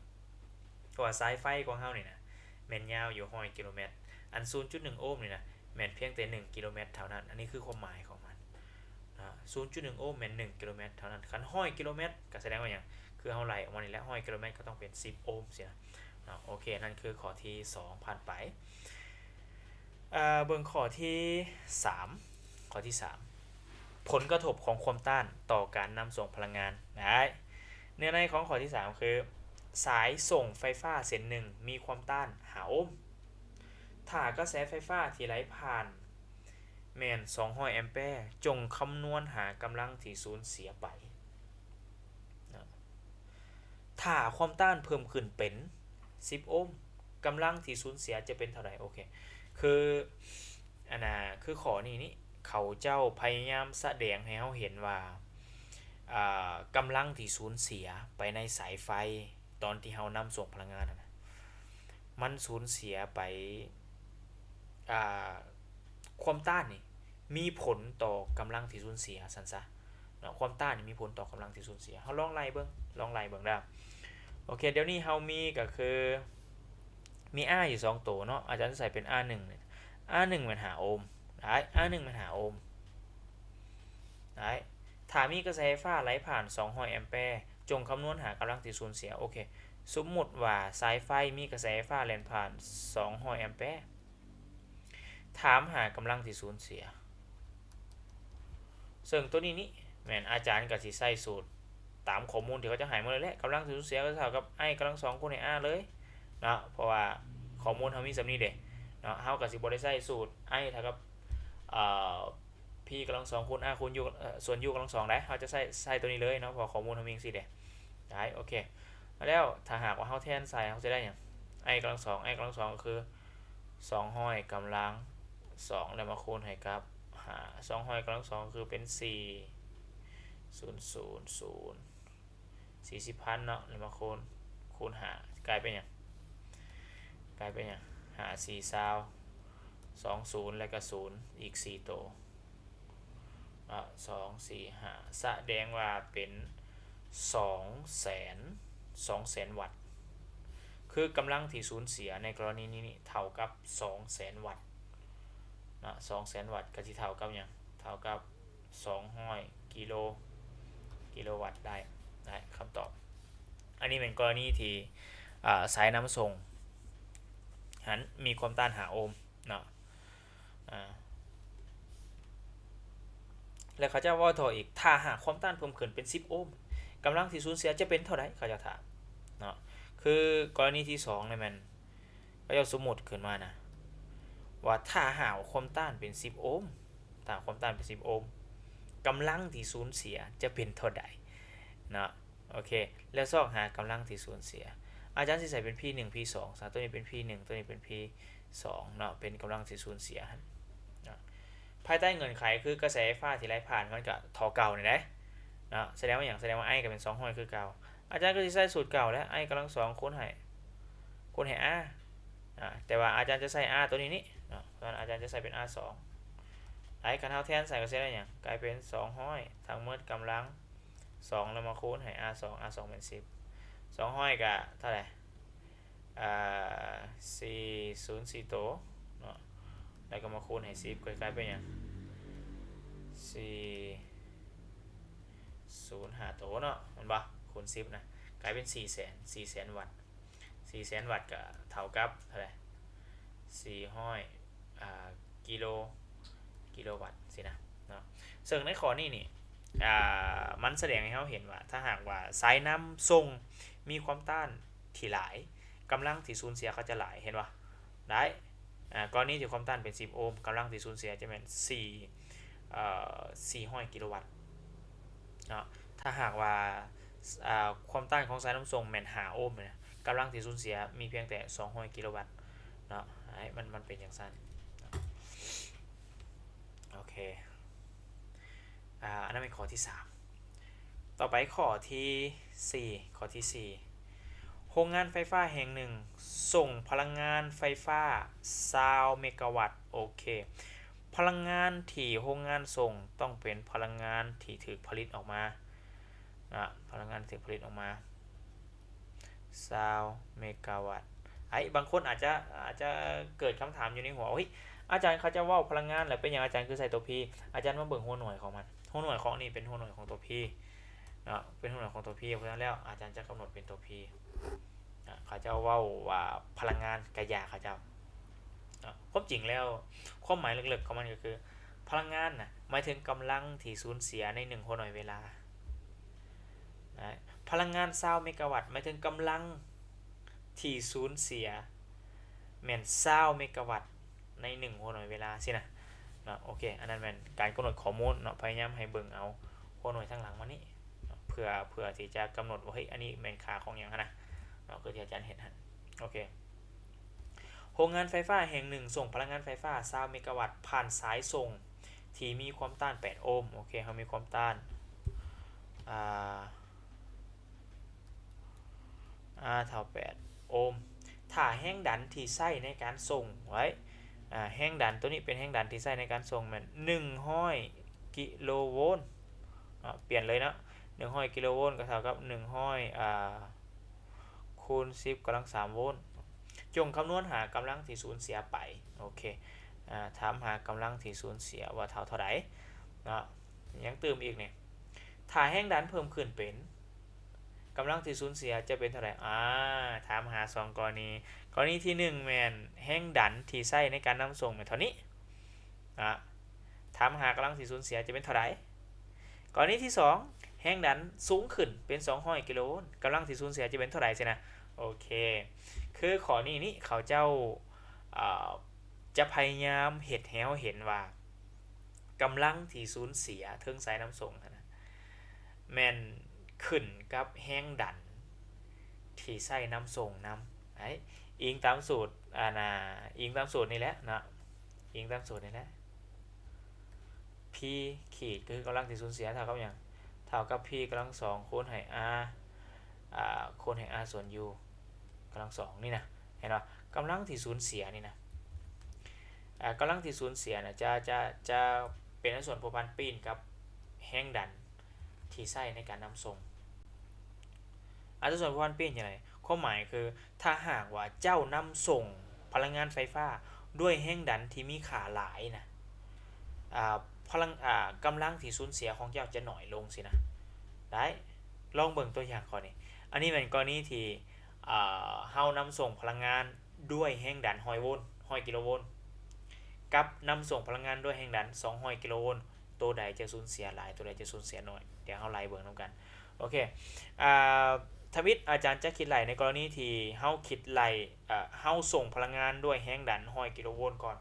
ເພາະວ່າສາຍໄຟຂອງເຮົານີ້ນະ ແມ່ນຍາວຢູ່ຮ້ອຍກິໂລແມັດ ອັນສູນຈຸດໜຶ່ງໂອມນີ້ນະ ແມ່ນພຽງແຕ່ໜຶ່ງກິໂລແມັດເທົ່ານັ້ນ. ອັນນີ້ຄືຄວາມໝາຍຂອງມັນນະ ສູນຈຸດໜຶ່ງໂອມແມ່ນໜຶ່ງກິໂລແມັດເທົ່ານັ້ນ ຄັນຮ້ອຍກິໂລແມັດກໍສະແດງວ່າຫຍັງ? ຄືເຮົາໄລ່ອອກມານີ້ແຫຼະ ຮ້ອຍກິໂລແມັດກໍຕ້ອງເປັນສິບໂອມຊີ້ນະເນາະ. ໂອເຄ ນັ້ນຄືຂໍ້ທີສອງຜ່ານໄປ. ເອີ ເບິ່ງຂໍ້ທີສາມ ຂໍ້ທີສາມ ຜົນກະທົບຂອງຄວາມຕ້ານຕໍ່ການນຳສົ່ງພະລັງງານ. ໄດ້ ເນື້ອໃນຂອງຂໍ້ທີສາມຄື ສາຍສົ່ງໄຟຟ້າເສັ້ນໜຶ່ງມີຄວາມຕ້ານຫ້າໂອມ. ຖ້າກະແສໄຟຟ້າທີ່ໄຫຼຜ່ານແມ່ນສອງຮ້ອຍແອມແປ ຈົ່ງຄຳນວນຫາກຳລັງທີ່ສູນເສຍໄປ. ຖ້າຄວາມຕ້ານເພີ່ມຂຶ້ນເປັນສິບໂອມ ກຳລັງທີ່ສູນເສຍຈະເປັນເທົ່າໃດ? ໂອເຄ ຄື ອັນນ່າ ຄືຂໍ້ນີ້ນີ້ ເຂົາເຈົ້າພະຍາຍາມສະແດງໃຫ້ເຮົາເຫັນວ່າ ອ່າ ກຳລັງທີ່ສູນເສຍໄປໃນສາຍໄຟ ຕອນທີ່ເຮົານຳສົ່ງພະລັງງານຫັ້ນນະ ມັນສູນເສຍໄປ ອ່າ ຄວາມຕ້ານນີ້ມີຜົນຕໍ່ກຳລັງທີ່ສູນເສຍ ຊັ້ນຊະເນາະ, ຄວາມຕ້ານນີ້ມີຜົນຕໍ່ກຳລັງທີ່ສູນເສຍ. ເຮົາລອງໄລ່ເບິ່ງ ລອງໄລ່ເບິ່ງເດີ້. ໂອເຄ ດຽວນີ້ເຮົາມີກໍຄື ມີ R ຢູ່ສອງໂຕເນາະ, ອາຈານໃສ່ເປັນ R ໜຶ່ງ ອາ ໜຶ່ງແມ່ນຫ້າໂອມ ໄດ້ ອາ ໜຶ່ງແມ່ນຫ້າໂອມ ໄດ້. ຖ້າມີກະແສໄຟຟ້າໄຫຼຜ່ານສອງຮ້ອຍແອມແປ ຈົ່ງຄຳນວນຫາກຳລັງທີ່ສູນເສຍ. ໂອເຄ ສົມມຸດວ່າສາຍໄຟມີກະແສໄຟຟ້າແລ່ນຜ່ານສອງຮ້ອຍແອມແປ ຖາມຫາກຳລັງທີ່ສູນເສຍ. ເຊິ່ງໂຕນີ້ນີ້ແມ່ນອາຈານກໍຊິໃຊ້ສູດຕາມຂໍ້ມູນທີ່ເຂົາເຈົ້າໃຫ້ມາເລີຍແຫຼະ, ກຳລັງທີ່ສູນເສຍກໍເທົ່າກັບ I ກຳລັງສອງຄູນໃຫ້ R ເລີຍເນາະ, ເພາະວ່າຂໍ້ມູນເຮົາມີສ່ຳນີ້ເດ້ເນາະ, ເຮົາກໍຊິບໍ່ໄດ້ໃຊ້ສູດ I ເທົ່າກັບ ເອີ P ກຳລັງສອງຄູນ R ຄູນ U ເອີ ສ່ວນ U ກຳລັງສອງໄດ໋, ເຮົາຈະໃຊ້ ໃຊ້ໂຕນີ້ເລີຍເນາະ, ເພາະຂໍ້ມູນເຮົາມີຈັ່ງຊີ້ເດ້. ໄດ້ ໂອເຄ ແລ້ວຖ້າຫາກວ່າເຮົາແທນໃສ່ ເຮົາຊິໄດ້ຫຍັງ? I ກຳລັງສອງ I ກຳລັງສອງກໍຄືສອງຮ້ອຍກຳລັງສອງ ແລ້ວມາຄູນໃຫ້ກັບຫ້າ ສອງຮ້ອຍກຳລັງສອງກໍຄືເປັນສີ່ ສູນ ສູນ ສູນ ສີ່ສິບພັນເນາະ ແລ້ວມາຄູນ ຄູນຫ້າ ກາຍເປັນຫຍັງ? ກາຍເປັນຫຍັງ? ຫ້າສີ່ຊາວ ສອງສູນ ແລ້ວກໍສູນອີກສີ່ໂຕ ເນາະ ສອງ ສີ່ ຫ້າ ສະແດງວ່າເປັນສອງແສນ ສອງແສນວັດ. ຄືກຳລັງທີ່ສູນເສຍໃນກໍລະນີນີ້ເທົ່າກັບສອງແສນວັດເນາະ, ສອງແສນວັດກໍຊິເທົ່າກັບຫຍັງ? ເທົ່າກັບສອງຮ້ອຍກິໂລ ກິໂລວັດໄດ້ ໄດ້ຄຳຕອບ. ອັນນີ້ແມ່ນກໍລະນີທີ່ ອາ ສາຍນຳສົ່ງຫັ້ນມີຄວາມຕ້ານຫ້າໂອມເນາະ ອາ ແລະ ເຂົາເຈົ້າເວົ້າຕໍ່ອີກ ຖ້າຫາກຄວາມຕ້ານເພີ່ມຂຶ້ນເປັນສິບໂອມ ກຳລັງທີ່ສູນເສຍຈະເປັນເທົ່າໃດ? ເຂົາເຈົ້າຖາມເນາະ. ຄືກໍລະນີທີສອງນີ້ແມ່ນ ເຂົາເຈົ້າສົມມຸດຂຶ້ນມານະ ວ່າຖ້າຫາກຄວາມຕ້ານເປັນສິບໂອມ ຖ້າຄວາມຕ້ານເປັນສິບໂອມ ກຳລັງທີ່ສູນເສຍຈະເປັນເທົ່າໃດເນາະ. ໂອເຄ ແລ້ວຊອກຫາກຳລັງທີ່ສູນເສຍ ອາຈານຊິໃສ່ເປັນ P ໜຶ່ງ P ສອງ ຊະ ໂຕນີ້ເປັນ P ໜຶ່ງ ໂຕນີ້ເປັນ P ສອງເນາະ ເປັນກຳລັງທີ່ສູນເສຍຫັ້ນເນາະ. ພາຍໃຕ້ເງື່ອນໄຂຄືກະແສໄຟຟ້າທີ່ໄຫຼຜ່ານມັນກະທໍ່ເກົ່ານີ້ແຫຼະເນາະ, ສະແດງວ່າຫຍັງ? ສະແດງວ່າ I ກໍເປັນສອງຮ້ອຍຄືເກົ່າ. ອາຈານກໍຊິໃຊ້ສູດເກົ່າແຫຼະ I ກຳລັງສອງຄູນໃຫ້ ຄູນໃຫ້ R ອາ ແຕ່ວ່າອາຈານຈະໃຊ້ R ໂຕນີ້ນີ້ເນາະ, ເພາະນັ້ນອາຈານຈະໃຊ້ເປັນ R ສອງ ໄດ້. ຄັນເຮົາແທນໃສ່ກໍຊິໄດ້ຫຍັງ? ກາຍເປັນສອງຮ້ອຍທັງໝົດກຳລັງສອງ ແລ້ວມາຄູນໃຫ້ R ສອງ R ສອງແມ່ນສິບ ສອງຮ້ອຍກະເທົ່າໃດ? ອ່າ ສີ່ສູນສີ່ໂຕເນາະ ແລ້ວກໍມາຄູນໃຫ້ສິບ ກໍກາຍເປັນຫຍັງ? ສີ່ສູນຫ້າໂຕເນາະ ແມ່ນບໍ່? ຄູນສິບນະ ກາຍເປັນສີ່ແສນ ສີ່ແສນວັດ ສີ່ແສນວັດກໍເທົ່າກັບເທົ່າໃດ? ສີ່ຮ້ອຍ ອ່າ ກິໂລ ກິໂລວັດຊີ້ນະເນາະ. ເຊິ່ງໃນຂໍ້ນີ້ນີ້ ອ່າ ມັນສະແດງໃຫ້ເຮົາເຫັນວ່າ ຖ້າຫາກວ່າສາຍນຳສົ່ງມີຄວາມຕ້ານທີ່ຫຼາຍ ກຳລັງທີ່ສູນເສຍກໍຈະຫຼາຍ ເຫັນບໍ່? ໄດ້ ອາ ກໍລະນີທີ່ຄວາມຕ້ານເປັນສິບໂອມ ກຳລັງທີ່ສູນເສຍຈະແມ່ນສີ່ ເອີ ສີ່ຮ້ອຍກິໂລວັດເນາະ. ຖ້າຫາກວ່າ ອາ ຄວາມຕ້ານຂອງສາຍນຳສົ່ງແມ່ນຫ້າໂອມນະ ກຳລັງທີ່ສູນເສຍມີພຽງແຕ່ສອງຮ້ອຍກິໂລວັດເນາະ. ໃຫ້ມັນ ມັນເປັນຈັ່ງຊັ້ນ. ໂອເຄ ອາ ອັນນັ້ນເປັນຂໍ້ທີສາມ. ຕໍ່ໄປຂໍ້ທີສີ່ ຂໍ້ທີສີ່ ໂຮງງານໄຟຟ້າແຫ່ງໜຶ່ງສົ່ງພະລັງງານໄຟຟ້າຊາວເມກາວັດ. ໂອເຄ ພະລັງງານທີ່ໂຮງງານສົ່ງຕ້ອງເປັນພະລັງງານທີ່ຖືກຜະລິດອອກມານະ, ພະລັງງານທີ່ຖືກຜະລິດອອກມາ ຊາວເມກາວັດ. ໄອ້ ບາງຄົນອາດຈະ ອາດຈະເກີດຄຳຖາມຢູ່ໃນຫົວ ໂອ້ຍ ອາຈານ ເຂົາເຈົ້າເວົ້າພະລັງງານ ແລ້ວເປັນຫຍັງອາຈານຄືໃສ່ຕົວ P? ອາຈານມາເບິ່ງຫົວໜ່ວຍຂອງມັນ. ຫົວໜ່ວຍຂອງນີ້ເປັນຫົວໜ່ວຍຂອງຕົວ P ເນາະ, ເປັນຫົວໜ່ວຍຂອງຕົວ P. ເພາະສະນັ້ນແລ້ວ ອາຈານຈະກຳນົດເປັນຕົວ P ນະ. ເຂົາເຈົ້າເວົ້າວ່າພະລັງງານ ກະຢ່າເຂົາເຈົ້າ ເນາະ. ຄວາມຈິງແລ້ວ ຄວາມໝາຍເລິກໆຂອງມັນກໍຄື ພະລັງງານນະ ໝາຍເຖິງກຳລັງທີ່ສູນເສຍໃນໜຶ່ງຫົວໜ່ວຍເວລາ. ນະ ພະລັງງານຊາວເມກາວັດ ໝາຍເຖິງກຳລັງທີ່ສູນເສຍແມ່ນຊາວເມກາວັດໃນໜຶ່ງຫົວໜ່ວຍເວລາຊີ້ນະເນາະ. ໂອເຄ ອັນນັ້ນແມ່ນການກຳນົດຂໍ້ມູນເນາະ, ພະຍາຍາມໃຫ້ເບິ່ງເອົາຫົວໜ່ວຍທາງຫຼັງມານີ້ເນາະ ເພື່ອ ເພື່ອທີ່ຈະກຳນົດວ່າ ເຮີ້ຍ ອັນນີ້ແມ່ນຄ່າຂອງຫຍັງຫັ້ນນະເນາະ, ຄືທີ່ອາຈານເຮັດຫັ້ນ. ໂອເຄ. ໂຮງງານໄຟຟ້າແຫ່ງໜຶ່ງສົ່ງພະລັງງານໄຟຟ້າຊາວເມກາວັດຜ່ານສາຍສົ່ງທີ່ມີຄວາມຕ້ານແປດໂອມ. ໂອເຄ ເຮົາມີຄວາມຕ້ານ ອ່າ R ເທົ່າແປດໂອມ. ຖ້າແຮງດັນທີ່ໃຊ້ໃນການສົ່ງໄວ້ ອ່າ ແຮງດັນໂຕນີ້ເປັນແຮງດັນທີ່ໃຊ້ໃນການສົ່ງແມ່ນໜຶ່ງຮ້ອຍກິໂລໂວນເນາະ ປ່ຽນເລີຍເນາະ ໜຶ່ງຮ້ອຍກິໂລໂວນກໍເທົ່າກັບໜຶ່ງຮ້ອຍ ອ່າ ຄູນສິບກຳລັງສາມໂວນ. ຈົ່ງຄຳນວນຫາກຳລັງທີ່ສູນເສຍໄປ. ໂອເຄ ອ່າ ຖາມຫາກຳລັງທີ່ສູນເສຍວ່າເທົ່າເທົ່າໃດເນາະ. ຍັງຕື່ມອີກນີ້ ຖ້າແຮງດັນເພີ່ມຂຶ້ນເປັນ ກຳລັງທີ່ສູນເສຍຈະເປັນເທົ່າໃດ? ອາ ຖາມຫາສອງກໍລະນີ. ກໍລະນີທີໜຶ່ງແມ່ນແຮງດັນທີ່ໃຊ້ໃນການນຳສົ່ງແມ່ນເທົ່ານີ້ ອາ ຖາມຫາກຳລັງທີ່ສູນເສຍຈະເປັນເທົ່າໃດ? ກໍລະນີທີສອງ ແຮງດັນສູງຂຶ້ນເປັນສອງຮ້ອຍກິໂລໂວນ ກຳລັງທີ່ສູນເສຍຈະເປັນເທົ່າໃດຊີ້ນະ? ໂອເຄ ຄືຂໍ້ນີ້ນີ້ ເຂົາເຈົ້າ ເອີ ຈະພະຍາຍາມເຮັດໃຫ້ເຮົາເຫັນວ່າ ກຳລັງທີ່ສູນເສຍເທິງສາຍນຳສົ່ງຫັ້ນນະ ແມ່ນຂຶ້ນກັບແຮງດັນທີ່ໃຊ້ນຳສົ່ງນຳ. ໄອ້ ອີງຕາມສູດ ອັນນ່າ ອີງຕາມສູດນີ້ແຫຼະເນາະ ອີງຕາມສູດນີ້ແຫຼະ P ຂີດ ກໍຄືກຳລັງທີ່ສູນເສຍເທົ່າກັບຫຍັງ? ເທົ່າກັບ P ກຳລັງສອງຄູນໃຫ້ R ອາ ຄູນໃຫ້ R ສ່ວນ U ກຳລັງສອງນີ້ນະ ເຫັນບໍ່? ກຳລັງທີ່ສູນເສຍນີ້ນະ ອາ ກຳລັງທີ່ສູນເສຍນະ ຈະ ຈະ ຈະເປັນອັດສ່ວນພົວພັນປີ້ນກັບແຮງດັນທີ່ໃຊ້ໃນການນຳສົ່ງ. ອັດຕາສ່ວນພົວພັນປີ້ນຈັ່ງໃດ? ຄວາມໝາຍຄື ຖ້າຫາກວ່າເຈົ້ານຳສົ່ງພະລັງງານໄຟຟ້າດ້ວຍແຮງດັນທີ່ມີຄ່າຫຼາຍນະ ອາ ພະລັງ ອາ ກຳລັງທີ່ສູນເສຍຂອງເຈົ້າຈະໜ້ອຍລົງຊີ້ນະ ໄດ້. ລອງເບິ່ງຕົວຢ່າງຂໍ້ນີ້ ອັນນີ້ແມ່ນກໍລະນີທີ່ ອາ ເຮົານຳສົ່ງພະລັງງານດ້ວຍແຮງດັນຮ້ອຍໂວນ ຮ້ອຍກິໂລໂວນ ກັບນຳສົ່ງພະລັງງານດ້ວຍແຮງດັນສອງຮ້ອຍກິໂລໂວນ ໂຕໃດຈະສູນເສຍຫຼາຍ ໂຕໃດຈະສູນເສຍໜ້ອຍ? ດຽວເຮົາໄລ່ເບິ່ງນຳກັນ. ໂອເຄ ອາ ທຳອິດອາຈານຈະຄິດໄລ່ໃນກໍລະນີທີ່ເຮົາຄິດໄລ່ ເອີ ເຮົາສົ່ງພະລັງງານດ້ວຍແຮງດັນຮ້ອຍກິໂລໂວນກ່ອນ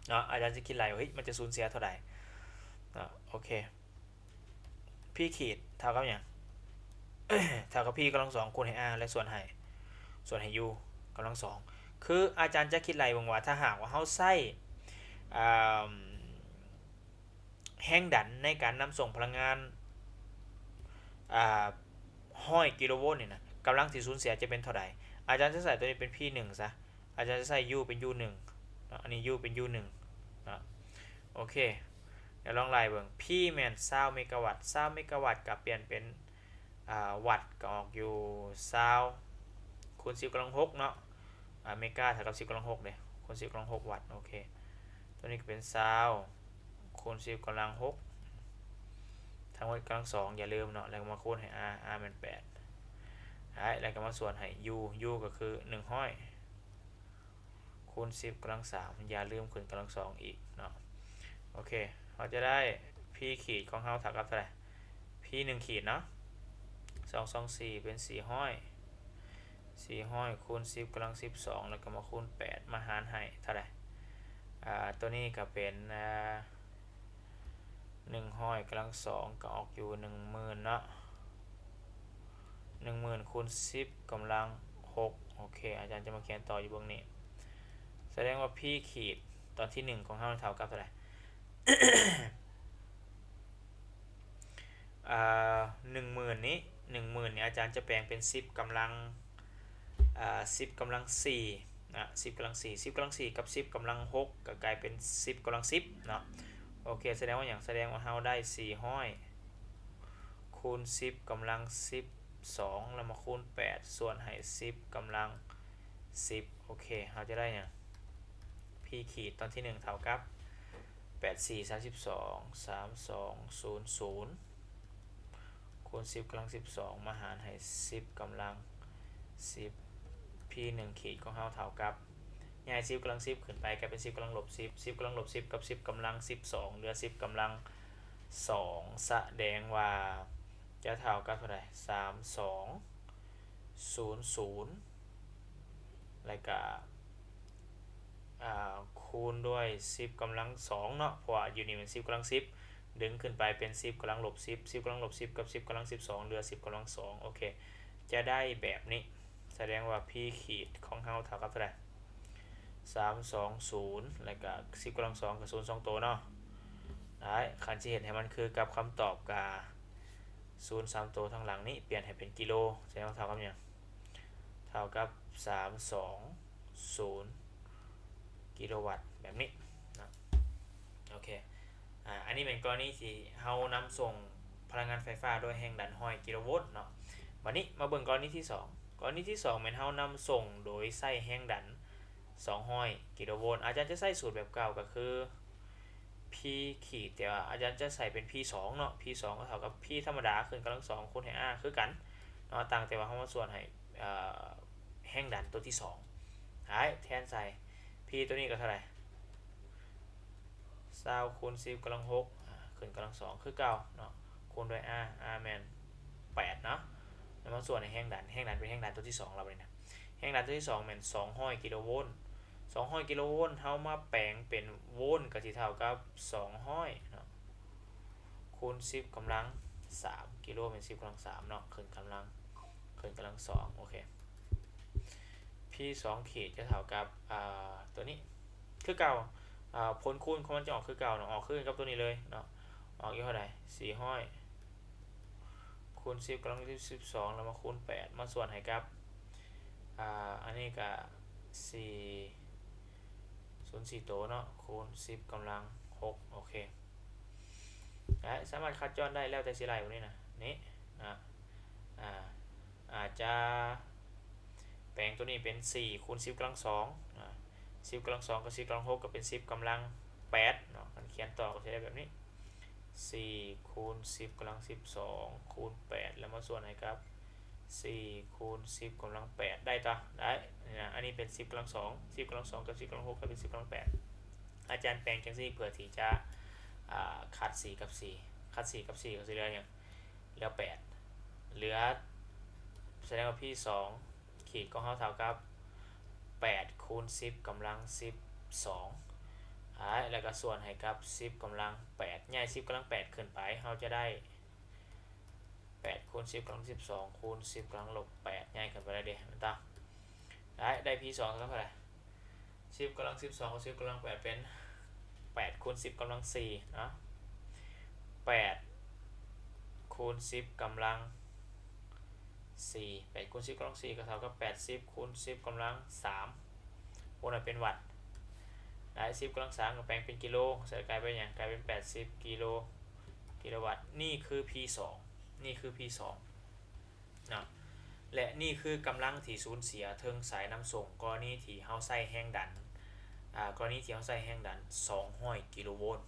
ເນາະ ອາຈານຈະຄິດໄລ່ວ່າ ເຮີ້ຍ ມັນຈະສູນເສຍເທົ່າໃດເນາະ. ໂອເຄ P ຂີດເທົ່າກັບຫຍັງ? ເທົ່າກັບ P ກຳລັງສອງຄູນໃຫ້ R ແລະ ສ່ວນໃຫ້ ສ່ວນໃຫ້ U ກຳລັງສອງ. ຄືອາຈານຈະຄິດໄລ່ເບິ່ງວ່າ ຖ້າຫາກວ່າເຮົາໃຊ້ ອາ ແຮງດັນໃນການນຳສົ່ງພະລັງງານ ອາ ຮ້ອຍກິໂລໂວນນີ້ນະ ກຳລັງທີ່ສູນເສຍຈະເປັນເທົ່າໃດ? ອາຈານຈະໃສ່ຕົວນີ້ເປັນ P ໜຶ່ງ ຊະ ອາຈານຈະໃສ່ U ເປັນ U ໜຶ່ງເນາະ ອັນນີ້ U ເປັນ U ໜຶ່ງເນາະ. ໂອເຄ ດຽວລອງໄລ່ເບິ່ງ P ແມ່ນຊາວເມກາວັດ ຊາວເມກາວັດກໍປ່ຽນເປັນ ອາ ວັດ ກໍອອກຢູ່ຊາວຄູນສິບກຳລັງຫົກເນາະ ອາ ເມກາເທົ່າກັບສິບກຳລັງຫົກເດ້ ຄູນສິບກຳລັງຫົກວັດ. ໂອເຄ ຕົວນີ້ກໍເປັນຊາວຄູນສິບກຳລັງຫົກ ທັງໝົດກຳລັງສອງ ຢ່າລືມເນາະ ແລ້ວກໍມາຄູນໃຫ້ R R ແມ່ນແປດ ໄດ້ ແລ້ວກໍມາສ່ວນໃຫ້ U U ກໍຄືໜຶ່ງຮ້ອຍ ຄູນສິບກຳລັງສາມ ຢ່າລືມຂຶ້ນກຳລັງສອງອີກເນາະ. ໂອເຄ ເຮົາຈະໄດ້ P ຂີດຂອງເຮົາເທົ່າກັບເທົ່າໃດ? P ໜຶ່ງຂີດເນາະ ສອງສອງສີ່ ເປັນສີ່ຮ້ອຍ ສີ່ຮ້ອຍຄູນສິບກຳລັງສິບສອງ ແລ້ວກໍມາຄູນແປດ ມາຫານໃຫ້ເທົ່າໃດ? ອາ ຕົວນີ້ກໍເປັນ ອາ ໜຶ່ງຮ້ອຍກຳລັງສອງ ກໍອອກຢູ່ໜຶ່ງໝື່ນເນາະ ໜຶ່ງໝື່ນຄູນສິບກຳລັງຫົກ. ໂອເຄ ອາຈານຈະມາຂຽນຕໍ່ຢູ່ເບື້ອງນີ້ ສະແດງວ່າ P ຂີດຕອນທີໜຶ່ງຂອງເຮົາເທົ່າກັບເທົ່າໃດ? ອາ ໜຶ່ງໝື່ນນີ້ ໜຶ່ງໝື່ນນີ້ ອາຈານຈະແປງເປັນສິບກຳລັງ ອາ ສິບກຳລັງສີ່ນະ ສິບກຳລັງສີ່ ສິບກຳລັງສີ່ກັບສິບກຳລັງຫົກ ກໍກາຍເປັນສິບກຳລັງສິບເນາະ. ໂອເຄ ສະແດງວ່າຫຍັງ? ສະແດງວ່າເຮົາໄດ້ສີ່ຮ້ອຍຄູນສິບກຳລັງສິບສອງ ແລ້ວມາຄູນແປດ ສ່ວນໃຫ້ສິບກຳລັງສິບ. ໂອເຄ ເຮົາຈະໄດ້ຫຍັງ? P ຂີດຕອນທີໜຶ່ງເທົ່າກັບ ແປດສີ່ສາມສິບສອງ ສາມສອງສູນສູນ ຄູນສິບກຳລັງສິບສອງ ມາຫານໃຫ້ສິບກຳລັງສິບ P ໜຶ່ງຂີດຂອງເຮົາເທົ່າກັບ ຍ້າຍສິບກຳລັງສິບຂຶ້ນໄປກາຍເປັນສິບກຳລັງລົບສິບ ສິບກຳລັງລົບສິບກັບສິບກຳລັງສິບສອງ ເຫຼືອສິບກຳລັງສອງ ສະແດງວ່າຈະເທົ່າກັບເທົ່າໃດ? ສາມສອງສູນສູນ ແລ້ວກະ ອ່າ ຄູນດ້ວຍສິບກຳລັງສອງເນາະ ເພາະວ່າຢູ່ນີ້ແມ່ນສິບກຳລັງສິບ ດຶງຂຶ້ນໄປເປັນສິບກຳລັງລົບສິບ ສິບກຳລັງລົບສິບກັບສິບກຳລັງສິບສອງ ເຫຼືອສິບກຳລັງສອງ. ໂອເຄ ຈະໄດ້ແບບນີ້ ສະແດງວ່າ P ຂີດຂອງເຮົາເທົ່າກັບເທົ່າໃດ? ສາມສອງສູນ ແລ້ວກະສິບກຳລັງສອງກະສູນສອງໂຕເນາະ. ໄດ້ ຄັນຊິເຮັດໃຫ້ມັນຄືກັບຄຳຕອບກະສູນສາມໂຕທາງຫຼັງນີ້ ປ່ຽນໃຫ້ເປັນກິໂລ ສະແດງວ່າເທົ່າກັບຫຍັງ? ເທົ່າກັບສາມສອງສູນກິໂລວັດ ແບບນີ້ເນາະ. ໂອເຄ ອາ ອັນນີ້ແມ່ນກໍລະນີທີ່ເຮົານຳສົ່ງພະລັງງານໄຟຟ້າດ້ວຍແຮງດັນຮ້ອຍກິໂລໂວນເນາະ. ບາດນີ້ມາເບິ່ງກໍລະນີທີສອງ. ກໍລະນີທີສອງແມ່ນເຮົານຳສົ່ງໂດຍໃຊ້ແຮງດັນສອງຮ້ອຍກິໂລໂວນ. ອາຈານຈະໃຊ້ສູດແບບເກົ່າ ກໍຄື P ຂີດ ແຕ່ວ່າອາຈານຈະໃສ່ເປັນ P ສອງເນາະ, P ສອງກໍເທົ່າກັບ P ທຳມະດາຂຶ້ນກຳລັງສອງຄູນໃຫ້ R ຄືກັນເນາະ, ຕ່າງແຕ່ວ່າເຮົາມາສ່ວນໃຫ້ ເອີ ແຮງດັນຕົວທີສອງ. ໃຫ້ແທນໃສ່ P ຕົວນີ້ກໍເທົ່າໃດ? ຊາວຄູນສິບກຳລັງຫົກ ອາ ຂຶ້ນກຳລັງສອງຄືເກົ່າເນາະ ຄູນດ້ວຍ R, R ແມ່ນແປດເນາະ, ແລ້ວມາສ່ວນໃຫ້ແຮງດັນ, ແຮງດັນເປັນແຮງດັນຕົວທີສອງແລ້ວບັດນີ້ນະ. ແຮງດັນຕົວທີສອງແມ່ນສອງຮ້ອຍກິໂລໂວນ, ສອງຮ້ອຍກິໂລໂວນ ເຮົາມາແປງເປັນໂວນກໍຊິເທົ່າກັບສອງຮ້ອຍເນາະ ຄູນສິບກຳລັງສາມ, ກິໂລແມ່ນສິບກຳລັງສາມເນາະ ຂຶ້ນກຳລັງ ຂຶ້ນກຳລັງສອງ. ໂອເຄ P ສອງຂີດຈະເທົ່າກັບ ອາ ຕົວນີ້ຄືເກົ່າ, ອາ ຜົນຄູນຂອງມັນຈະອອກຄືເກົ່າເນາະ, ອອກຄືກັນກັບຕົວນີ້ເລີຍເນາະ. ອອກຢູ່ເທົ່າໃດ? ສີ່ຮ້ອຍຄູນສິບກຳລັງສິບສອງ ແລ້ວມາຄູນແປດ ມາສ່ວນໃຫ້ກັບ ອາ ອັນນີ້ກະສີ່ ສູນສີ່ໂຕເນາະ ຄູນສິບກຳລັງຫົກ. ໂອເຄ ແລະ ສາມາດຄັດຈ້ອນໄດ້ ແລ້ວແຕ່ຊິໄລ່ ແບບນີ້ນະ ນີ້ນະ. ອາ ອາດຈະແປງຕົວນີ້ເປັນສີ່ຄູນສິບກຳລັງສອງ ອາ ສິບກຳລັງສອງກັບສິບກຳລັງຫົກກໍເປັນສິບກຳລັງແປດເນາະ. ຄັນຂຽນຕໍ່ກໍຊິໄດ້ແບບນີ້ ສີ່ຄູນສິບກຳລັງສິບສອງຄູນແປດ ແລ້ວມາສ່ວນໃຫ້ກັບສີ່ຄູນສິບກຳລັງແປດ ໄດ້ຕະ ໄດ້ ນີ້ນະ. ອັນນີ້ເປັນສິບກຳລັງສອງ ສິບກຳລັງສອງກັບສິບກຳລັງຫົກກໍເປັນສິບກຳລັງແປດ. ອາຈານແປງຈັ່ງຊີ້ເພື່ອທີ່ຈະ ອາ ຂັດສີ່ກັບສີ່ ຂັດສີ່ກັບສີ່ກໍຊິເຫຼືອຫຍັງ? ເຫຼືອແປດ ເຫຼືອ ສະແດງວ່າ P ສອງຂີດຂອງເຮົາເທົ່າກັບແປດຄູນສິບກຳລັງສິບສອງ ແລ້ວກໍສ່ວນໃຫ້ກັບສິບກຳລັງແປດ ຍ້າຍສິບກຳລັງແປດຂຶ້ນໄປ ເຮົາຈະໄດ້ ແປດຄູນສິບກຳລັງສິບສອງຄູນສິບກຳລັງລົບແປດ ຍ້າຍຂຶ້ນໄປແລ້ວເດ້ ແມ່ນຕາ ໄດ້ ໄດ້ P ສອງເທົ່າກັບເທົ່າໃດ? ສິບກຳລັງສິບສອງກັບສິບກຳລັງແປດເປັນແປດຄູນສິບກຳລັງສີ່ເນາະ ແປດຄູນສິບກຳລັງສີ່ ແປດຄູນສິບກຳລັງສີ່ກໍເທົ່າກັບແປດສິບຄູນສິບກຳລັງສາມ ຄູນໃຫ້ເປັນວັດ ໄດ້ສິບກຳລັງສາມກໍແປງເປັນກິໂລ ໃສ່ກາຍເປັນຫຍັງ? ກາຍເປັນແປດສິບກິໂລ ກິໂລວັດ. ນີ້ຄື P ສອງ ນີ້ຄື P ສອງເນາະ ແລະ ນີ້ຄືກຳລັງທີ່ສູນເສຍເທິງສາຍນຳສົ່ງ ກໍລະນີທີ່ເຮົາໃຊ້ແຮງດັນ ອາ ກໍລະນີທີ່ເຮົາໃຊ້ແຮງດັນສອງຮ້ອຍກິໂລໂວນ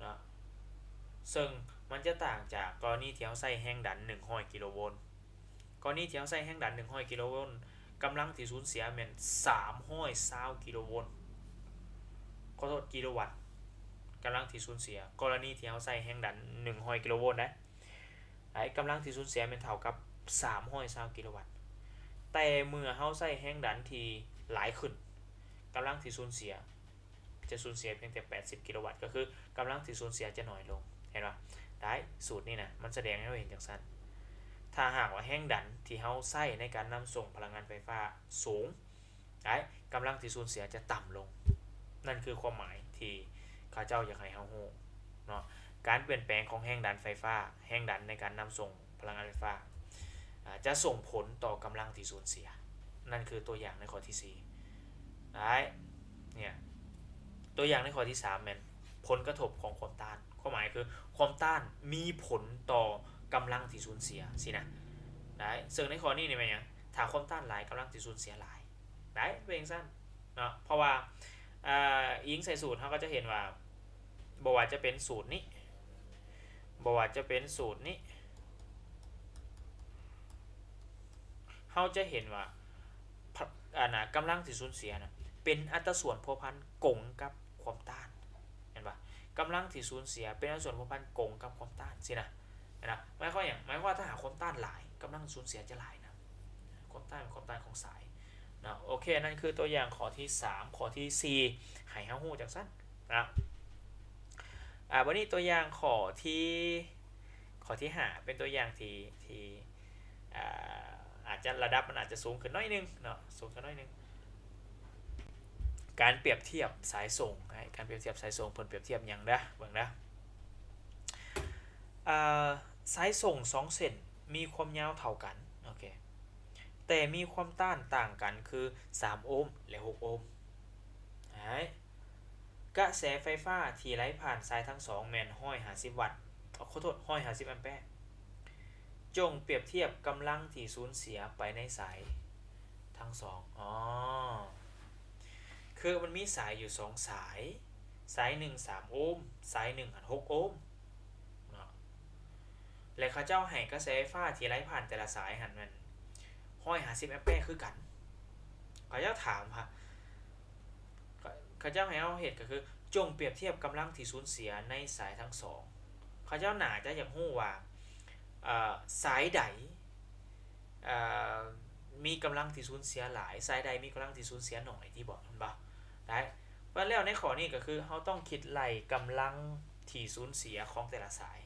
ເນາະ ເຊິ່ງມັນຈະຕ່າງຈາກກໍລະນີທີ່ເຮົາໃຊ້ແຮງດັນໜຶ່ງຮ້ອຍກິໂລໂວນ. ກໍລະນີທີ່ເຮົາໃຊ້ແຮງດັນໜຶ່ງຮ້ອຍກິໂລໂວນ ກຳລັງທີ່ສູນເສຍແມ່ນສາມຮ້ອຍຊາວກິໂລໂວນ ຂໍໂທດ ກິໂລວັດ ກຳລັງທີ່ສູນເສຍ. ກໍລະນີທີ່ເຮົາໃຊ້ແຮງດັນໜຶ່ງຮ້ອຍກິໂລໂວນໄດ໋ ໄອ້ກຳລັງທີ່ສູນເສຍແມ່ນເທົ່າກັບສາມຮ້ອຍຊາວກິໂລວັດ ແຕ່ເມື່ອເຮົາໃຊ້ແຮງດັນທີ່ຫຼາຍຂຶ້ນ ກຳລັງທີ່ສູນເສຍ ຈະສູນເສຍພຽງແຕ່ແປດສິບກິໂລວັດ ກໍຄືກຳລັງທີ່ສູນເສຍຈະໜ້ອຍລົງ ເຫັນບໍ່? ໄດ້ ສູດນີ້ນະ ມັນສະແດງໃຫ້ເຮົາເຫັນຈັ່ງຊັ້ນ. ຖ້າຫາກວ່າແຮງດັນທີ່ເຮົາໃຊ້ໃນການນຳສົ່ງພະລັງງານໄຟຟ້າສູງ ໄດ້ ກຳລັງທີ່ສູນເສຍຈະຕ່ຳລົງ. ນັ້ນຄືຄວາມໝາຍທີ່ເຂົາເຈົ້າຢາກໃຫ້ເຮົາຮູ້ເນາະ. ການປ່ຽນແປງຂອງແຮງດັນໄຟຟ້າ ແຮງດັນໃນການນຳສົ່ງ ພະລັງງານໄຟຟ້າ ອາ ຈະສົ່ງຜົນຕໍ່ກຳລັງທີ່ສູນເສຍ. ນັ້ນຄືຕົວຢ່າງໃນຂໍ້ທີສີ່ ໄດ້ ເນຍ ຕົວຢ່າງໃນຂໍ້ທີສາມແມ່ນຜົນກະທົບຂອງຄວາມຕ້ານ. ຄວາມໝາຍຄືຄວາມຕ້ານມີຜົນຕໍ່ກຳລັງທີ່ສູນເສຍຊີ້ນະ ໄດ້. ເຊິ່ງໃນຂໍ້ນີ້ນີ້ແມ່ນຫຍັງ? ຖ້າຄວາມຕ້ານຫຼາຍ ກຳລັງທີ່ສູນເສຍຫຼາຍ ໄດ້ ເປັນຈັ່ງຊັ້ນເນາະ. ເພາະວ່າ ອາ ອີງໃສ່ສູດ ເຮົາກໍຈະເຫັນວ່າ ບໍ່ວ່າຈະເປັນສູດນີ້ ບໍ່ວ່າຈະເປັນສູດນີ້ ເຮົາຈະເຫັນວ່າ ພະ ອັນນະ ກຳລັງທີ່ສູນເສຍນະ ເປັນອັດຕາສ່ວນພົວພັນກົງກັບຄວາມຕ້ານ ເຫັນປະ? ກຳລັງທີ່ສູນເສຍເປັນອັດຕາສ່ວນພົວພັນກົງກັບຄວາມຕ້ານຊີ້ນະ ເຫັນປະ? ໝາຍຄວາມຫຍັງ? ໝາຍຄວາມວ່າຖ້າຫາກຄວາມຕ້ານຫຼາຍ ກຳລັງທີ່ສູນເສຍຈະຫຼາຍນຳ. ຄວາມຕ້ານ ຄວາມຕ້ານຂອງສາຍເນາະ. ໂອເຄ ນັ້ນຄືຕົວຢ່າງຂໍ້ທີສາມ. ຂໍ້ທີສີ່ ໃຫ້ເຮົາຮູ້ຈັ່ງຊັ້ນນະ. ອາ ບັດນີ້ຕົວຢ່າງຂໍ້ທີ ຂໍ້ທີຫ້າ ເປັນຕົວຢ່າງທີ່ ທີ່ ອາ ອາດ ຈະ ລະດັບມັນອາດຈະສູງຂຶ້ນໜ້ອຍໜຶ່ງເນາະ ສູງຂຶ້ນໜ້ອຍໜຶ່ງ. ການປຽບທຽບສາຍສົ່ງ ໃຫ້ການປຽບທຽບສາຍສົ່ງ ເພິ່ນປຽບທຽບຫຍັງເດີ ເບິ່ງເດີ. ເອີ ສາຍສົ່ງສອງເສັ້ນມີຄວາມຍາວເທົ່າກັນ ໂອເຄ ແຕ່ມີຄວາມຕ້ານຕ່າງກັນຄື ສາມໂອມ ແລະ ຫົກໂອມ. ໃຫ້ ກະແສໄຟຟ້າທີ່ໄຫຼຜ່ານສາຍທັງສອງແມ່ນຮ້ອຍຫ້າສິບວັດ ຂໍໂທດ ຮ້ອຍຫ້າສິບແອມແປ. ຈົ່ງປຽບທຽບກຳລັງທີ່ສູນເສຍໄປໃນສາຍທັງສອງ. ອໍ ຄືມັນມີສາຍຢູ່ສອງສາຍ ສາຍໜຶ່ງສາມໂອມ ສາຍໜຶ່ງຫັ້ນຫົກໂອມເນາະ ແລະ ເຂົາເຈົ້າໃຫ້ກະແສໄຟຟ້າທີ່ໄຫຼຜ່ານແຕ່ລະສາຍຫັ້ນແມ່ນຮ້ອຍຫ້າສິບແອມແປຄືກັນ. ເຂົາເຈົ້າຖາມວ່າ ເຂົາເຈົ້າໃຫ້ເຮົາເຮັດກໍຄື ຈົ່ງປຽບທຽບກຳລັງທີ່ສູນເສຍໃນສາຍທັງສອງ. ເຂົາເຈົ້າໜ້າຈະຢາກຮູ້ວ່າ ເອີ ສາຍໃດ ເອີ ມີກຳລັງທີ່ສູນເສຍຫຼາຍ ສາຍໃດມີກຳລັງທີ່ສູນເສຍໜ້ອຍ ທີ່ບອກ ແມ່ນບໍ່? ໄດ້ ແລ້ວໃນຂໍ້ນີ້ກໍຄືເຮົາຕ້ອງຄິດໄລ່ກຳລັງທີ່ສູນເສຍຂອງແຕ່ລະສາຍ.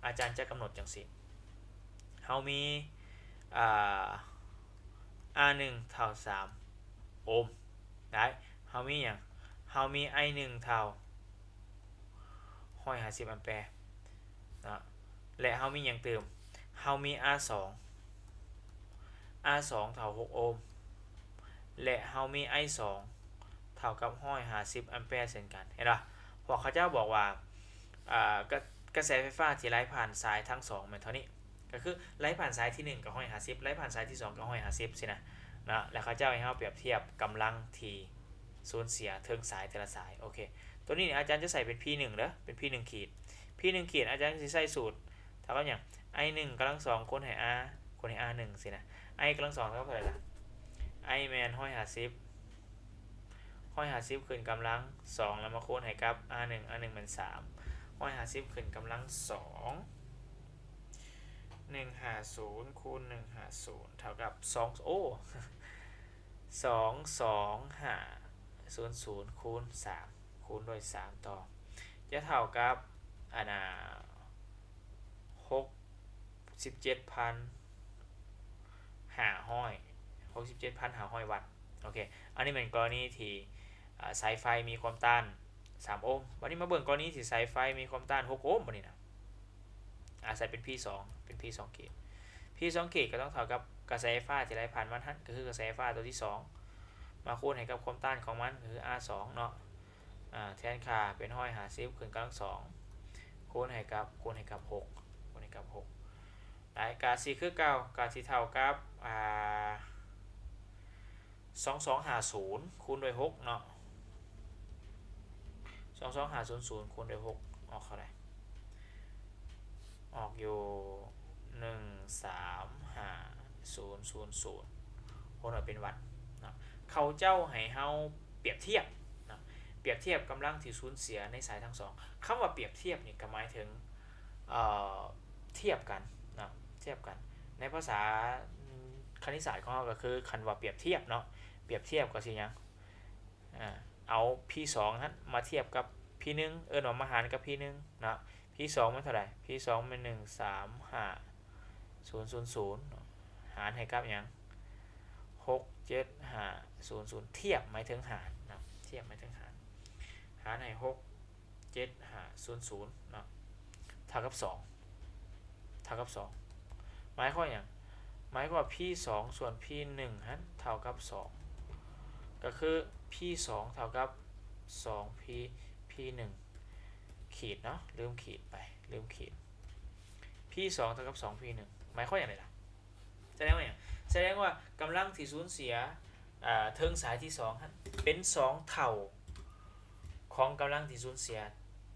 ອາຈານຈະກຳນົດຈັ່ງຊີ້ ເຮົາມີ ອາ ອາໜຶ່ງເທົ່າສາມໂອມ ໄດ້ ເຮົາມີຫຍັງ? ເຮົາມີໄອໜຶ່ງເທົ່າຮ້ອຍຫ້າສິບແອມແປເນາະ ແລະ ເຮົາມີຫຍັງຕື່ມ? ເຮົາມີອາສອງ ອາສອງເທົ່າຫົກໂອມ ແລະ ເຮົາມີໄອສອງເທົ່າກັບຮ້ອຍຫ້າສິບແອມແປເຊັ່ນກັນ. ເຫັນບໍ່? ພວກເຂົາເຈົ້າບອກວ່າ ອາ ກະ ກະແສໄຟຟ້າທີ່ໄຫຼຜ່ານສາຍທັງສອງແມ່ນເທົ່ານີ້ ກໍຄືໄຫຼຜ່ານສາຍທີໜຶ່ງກໍຮ້ອຍຫ້າສິບ ໄຫຼຜ່ານສາຍທີສອງກໍຮ້ອຍຫ້າສິບຊີ້ນະ ເນາະ ແລ້ວເຂົາເຈົ້າໃຫ້ເຮົາປຽບທຽບກຳລັງທີ່ສູນເສຍເທິງສາຍແຕ່ລະສາຍ. ໂອເຄ ຕົວນີ້ອາຈານຈະໃສ່ເປັນ P ໜຶ່ງເດີ ເປັນ P ໜຶ່ງຂີດ P ໜຶ່ງຂີດ ອາຈານຊິໃສ່ສູດ ເທົ່າກັບຫຍັງ? ໄອໜຶ່ງກຳລັງສອງຄູນໃຫ້ອາ ຄູນໃຫ້ອາໜຶ່ງຊີ້ນະ ໄອກຳລັງສອງເທົ່າກັບເທົ່າໃດລະ? ໄອແມ່ນຮ້ອຍຫ້າສິບ ຮ້ອຍຫ້າສິບຂຶ້ນກຳລັງສອງ ແລ້ວມາຄູນໃຫ້ກັບອາໜຶ່ງ ອາໜຶ່ງແມ່ນສາມ ຮ້ອຍຫ້າສິບຂຶ້ນກຳລັງສອງ ໜຶ່ງຫ້າສູນຄູນໜຶ່ງຫ້າສູນເທົ່າກັບສອງ ໂອ້ ສອງສອງຫ້າສູນສູນຄູນສາມ ຄູນດ້ວຍສາມຕໍ່ ຈະເທົ່າກັບ ອັນນ່າ ຫົກສິບເຈັດພັນຫ້າຮ້ອຍ ຫົກສິບເຈັດພັນຫ້າຮ້ອຍວັດ. ໂອເຄ ອັນນີ້ແມ່ນກໍລະນີທີ່ ອາ ສາຍໄຟມີຄວາມຕ້ານສາມໂອມ. ບັດນີ້ມາເບິ່ງກໍລະນີທີ່ສາຍໄຟມີຄວາມຕ້ານຫົກໂອມ ບັດນີ້ນະ ອາ ໃສ່ເປັນ P ສອງ ເປັນ P ສອງຂີດ P ສອງຂີດກໍຕ້ອງເທົ່າກັບກະແສໄຟຟ້າທີ່ໄຫຼຜ່ານມັນຫັ້ນ ກໍຄືກະແສໄຟຟ້າຕົວທີສອງ ມາຄູນໃຫ້ກັບຄວາມຕ້ານຂອງມັນ ກໍຄື R ສອງເນາະ ອາ ແທນຄ່າເປັນຮ້ອຍຫ້າສິບຂຶ້ນກຳລັງສອງ ຄູນໃຫ້ກັບ ຄູນໃຫ້ກັບຫົກ ຄູນໃຫ້ກັບຫົກ ໄດ້ ກະຊິຄືເກົ່າ ກະຊິເທົ່າກັບ ອາ ສອງສອງຫ້າສູນຄູນດ້ວຍຫົກເນາະ ສອງສອງຫ້າສູນສູນຄູນດ້ວຍຫົກ ອອກເທົ່າໃດ? ອອກຢູ່ ໜຶ່ງສາມຫ້າສູນສູນສູນ ຄູນອອກເປັນວັດເນາະ. ເຂົາເຈົ້າໃຫ້ເຮົາປຽບທຽບເນາະ ປຽບທຽບກຳລັງທີ່ສູນເສຍໃນສາຍທັງສອງ. ຄຳວ່າປຽບທຽບນີ້ກໍໝາຍເຖິງ ເອີ ທຽບກັນເນາະ ທຽບກັນ. ໃນພາສາຄະນິດສາດຂອງເຮົາກໍຄື ຄັນວ່າປຽບທຽບເນາະ ປຽບທຽບກໍຊິຫຍັງ? ອາ ເອົາ P ສອງຫັ້ນມາທຽບກັບ P ໜຶ່ງ ເອີ້ນວ່າມາຫານກັບ P ໜຶ່ງເນາະ. P ສອງແມ່ນເທົ່າໃດ? P ສອງແມ່ນ ໜຶ່ງສາມຫ້າສູນສູນສູນ ຫານໃຫ້ກັບຫຍັງ? ຫົກເຈັດຫ້າສູນສູນ ທຽບໝາຍເຖິງຫານເນາະ ທຽບໝາຍເຖິງຫານ ຫານໃຫ້ຫົກເຈັດຫ້າສູນສູນເນາະ ເທົ່າກັບສອງ ເທົ່າກັບສອງ ໝາຍຄວາມຫຍັງ? ໝາຍຄວາມວ່າ P ສອງສ່ວນ P ໜຶ່ງຫັ້ນເທົ່າກັບສອງ ກໍຄື P ສອງເທົ່າກັບສອງ P P ໜຶ່ງຂີດເນາະ ລືມຂີດໄປ ລືມຂີດ P ສອງເທົ່າກັບສອງ P ໜຶ່ງ ໝາຍຄວາມຫຍັງໄດ໋ລະ? ສະແດງວ່າຫຍັງ? ສະແດງວ່າກຳລັງທີ່ສູນເສຍ ເທິງສາຍທີສອງຫັ້ນເປັນສອງເທົ່າຂອງກຳລັງທີ່ສູນເສຍ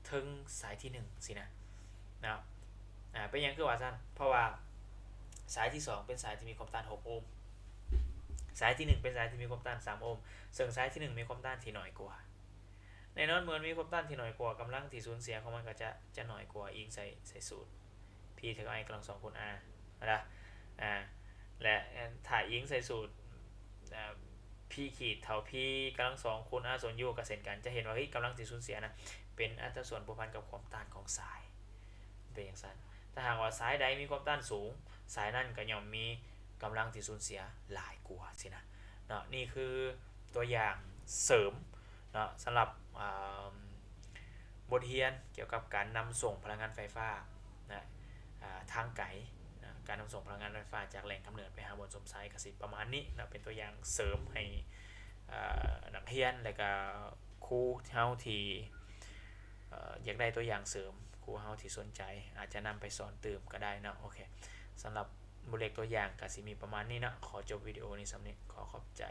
ເທິງສາຍທີໜຶ່ງຊີ້ນະ ເນາະ. ອາ ເປັນຫຍັງຄືວ່າຊັ້ນ? ເພາະວ່າສາຍທີສອງເປັນສາຍທີ່ມີຄວາມຕ້ານຫົກໂອມ ສາຍທີໜຶ່ງເປັນສາຍທີ່ມີຄວາມຕ້ານສາມໂອມ ເຊິ່ງສາຍທີໜຶ່ງມີຄວາມຕ້ານທີ່ໜ້ອຍກວ່າ. ແນ່ນອນ ເມື່ອມັນມີຄວາມຕ້ານທີ່ໜ້ອຍກວ່າ ກຳລັງທີ່ສູນເສຍຂອງມັນກໍຈະ ຈະໜ້ອຍກວ່າ ອີງໃສ່ ໃສ່ສູດ P ເທົ່າກັບ I ກຳລັງສອງຄູນ R ນະ ອາ ແລະ ຖ້າອີງໃສ່ສູດ ອາ P ຂີດເທົ່າ P ກຳລັງສອງຄູນ R ສ່ວນ U ກໍເຊັ່ນກັນ ຈະເຫັນວ່າ ເຮີ້ຍ ກຳລັງທີ່ສູນເສຍນະ ເປັນອັດຕາສ່ວນພົວພັນກັບຄວາມຕ້ານຂອງສາຍ ເປັນຈັ່ງຊັ້ນ. ຖ້າຫາກວ່າສາຍໃດມີຄວາມຕ້ານສູງ ສາຍນັ້ນກໍຍ່ອມມີ ກຳລັງທີ່ສູນເສຍຫຼາຍກວ່າຊີ້ນະເນາະ. ນີ້ຄືຕົວຢ່າງເສີມເນາະ ສຳລັບ ອ່າ ບົດຮຽນກ່ຽວກັບການນຳສົ່ງພະລັງງານໄຟຟ້ານະ ອ່າ ທາງໄກນະ ການນຳສົ່ງພະລັງງານໄຟຟ້າຈາກແຫຼ່ງກຳເນີດໄປຫາບ່ອນສຸມໃສ່ ກໍຊິປະມານນີ້ເນາະ. ເປັນຕົວຢ່າງເສີມໃຫ້ ອ່າ ນັກຮຽນ ແລະກະຄູເຮົາທີ່ ເອີ ຢາກໄດ້ຕົວຢ່າງເສີມ, ຄູເຮົາທີ່ສົນໃຈອາດຈະນຳໄປສອນຕື່ມກໍໄດ້ເນາະ. ໂອເຄ ສຳລັບບົດຮຽນຕົວຢ່າງກໍຊິມີປະມານນີ້ເນາະ. ຂໍຈົບວິດີໂອນີ້ສ່ຳນີ້. ຂໍຂອບໃຈ.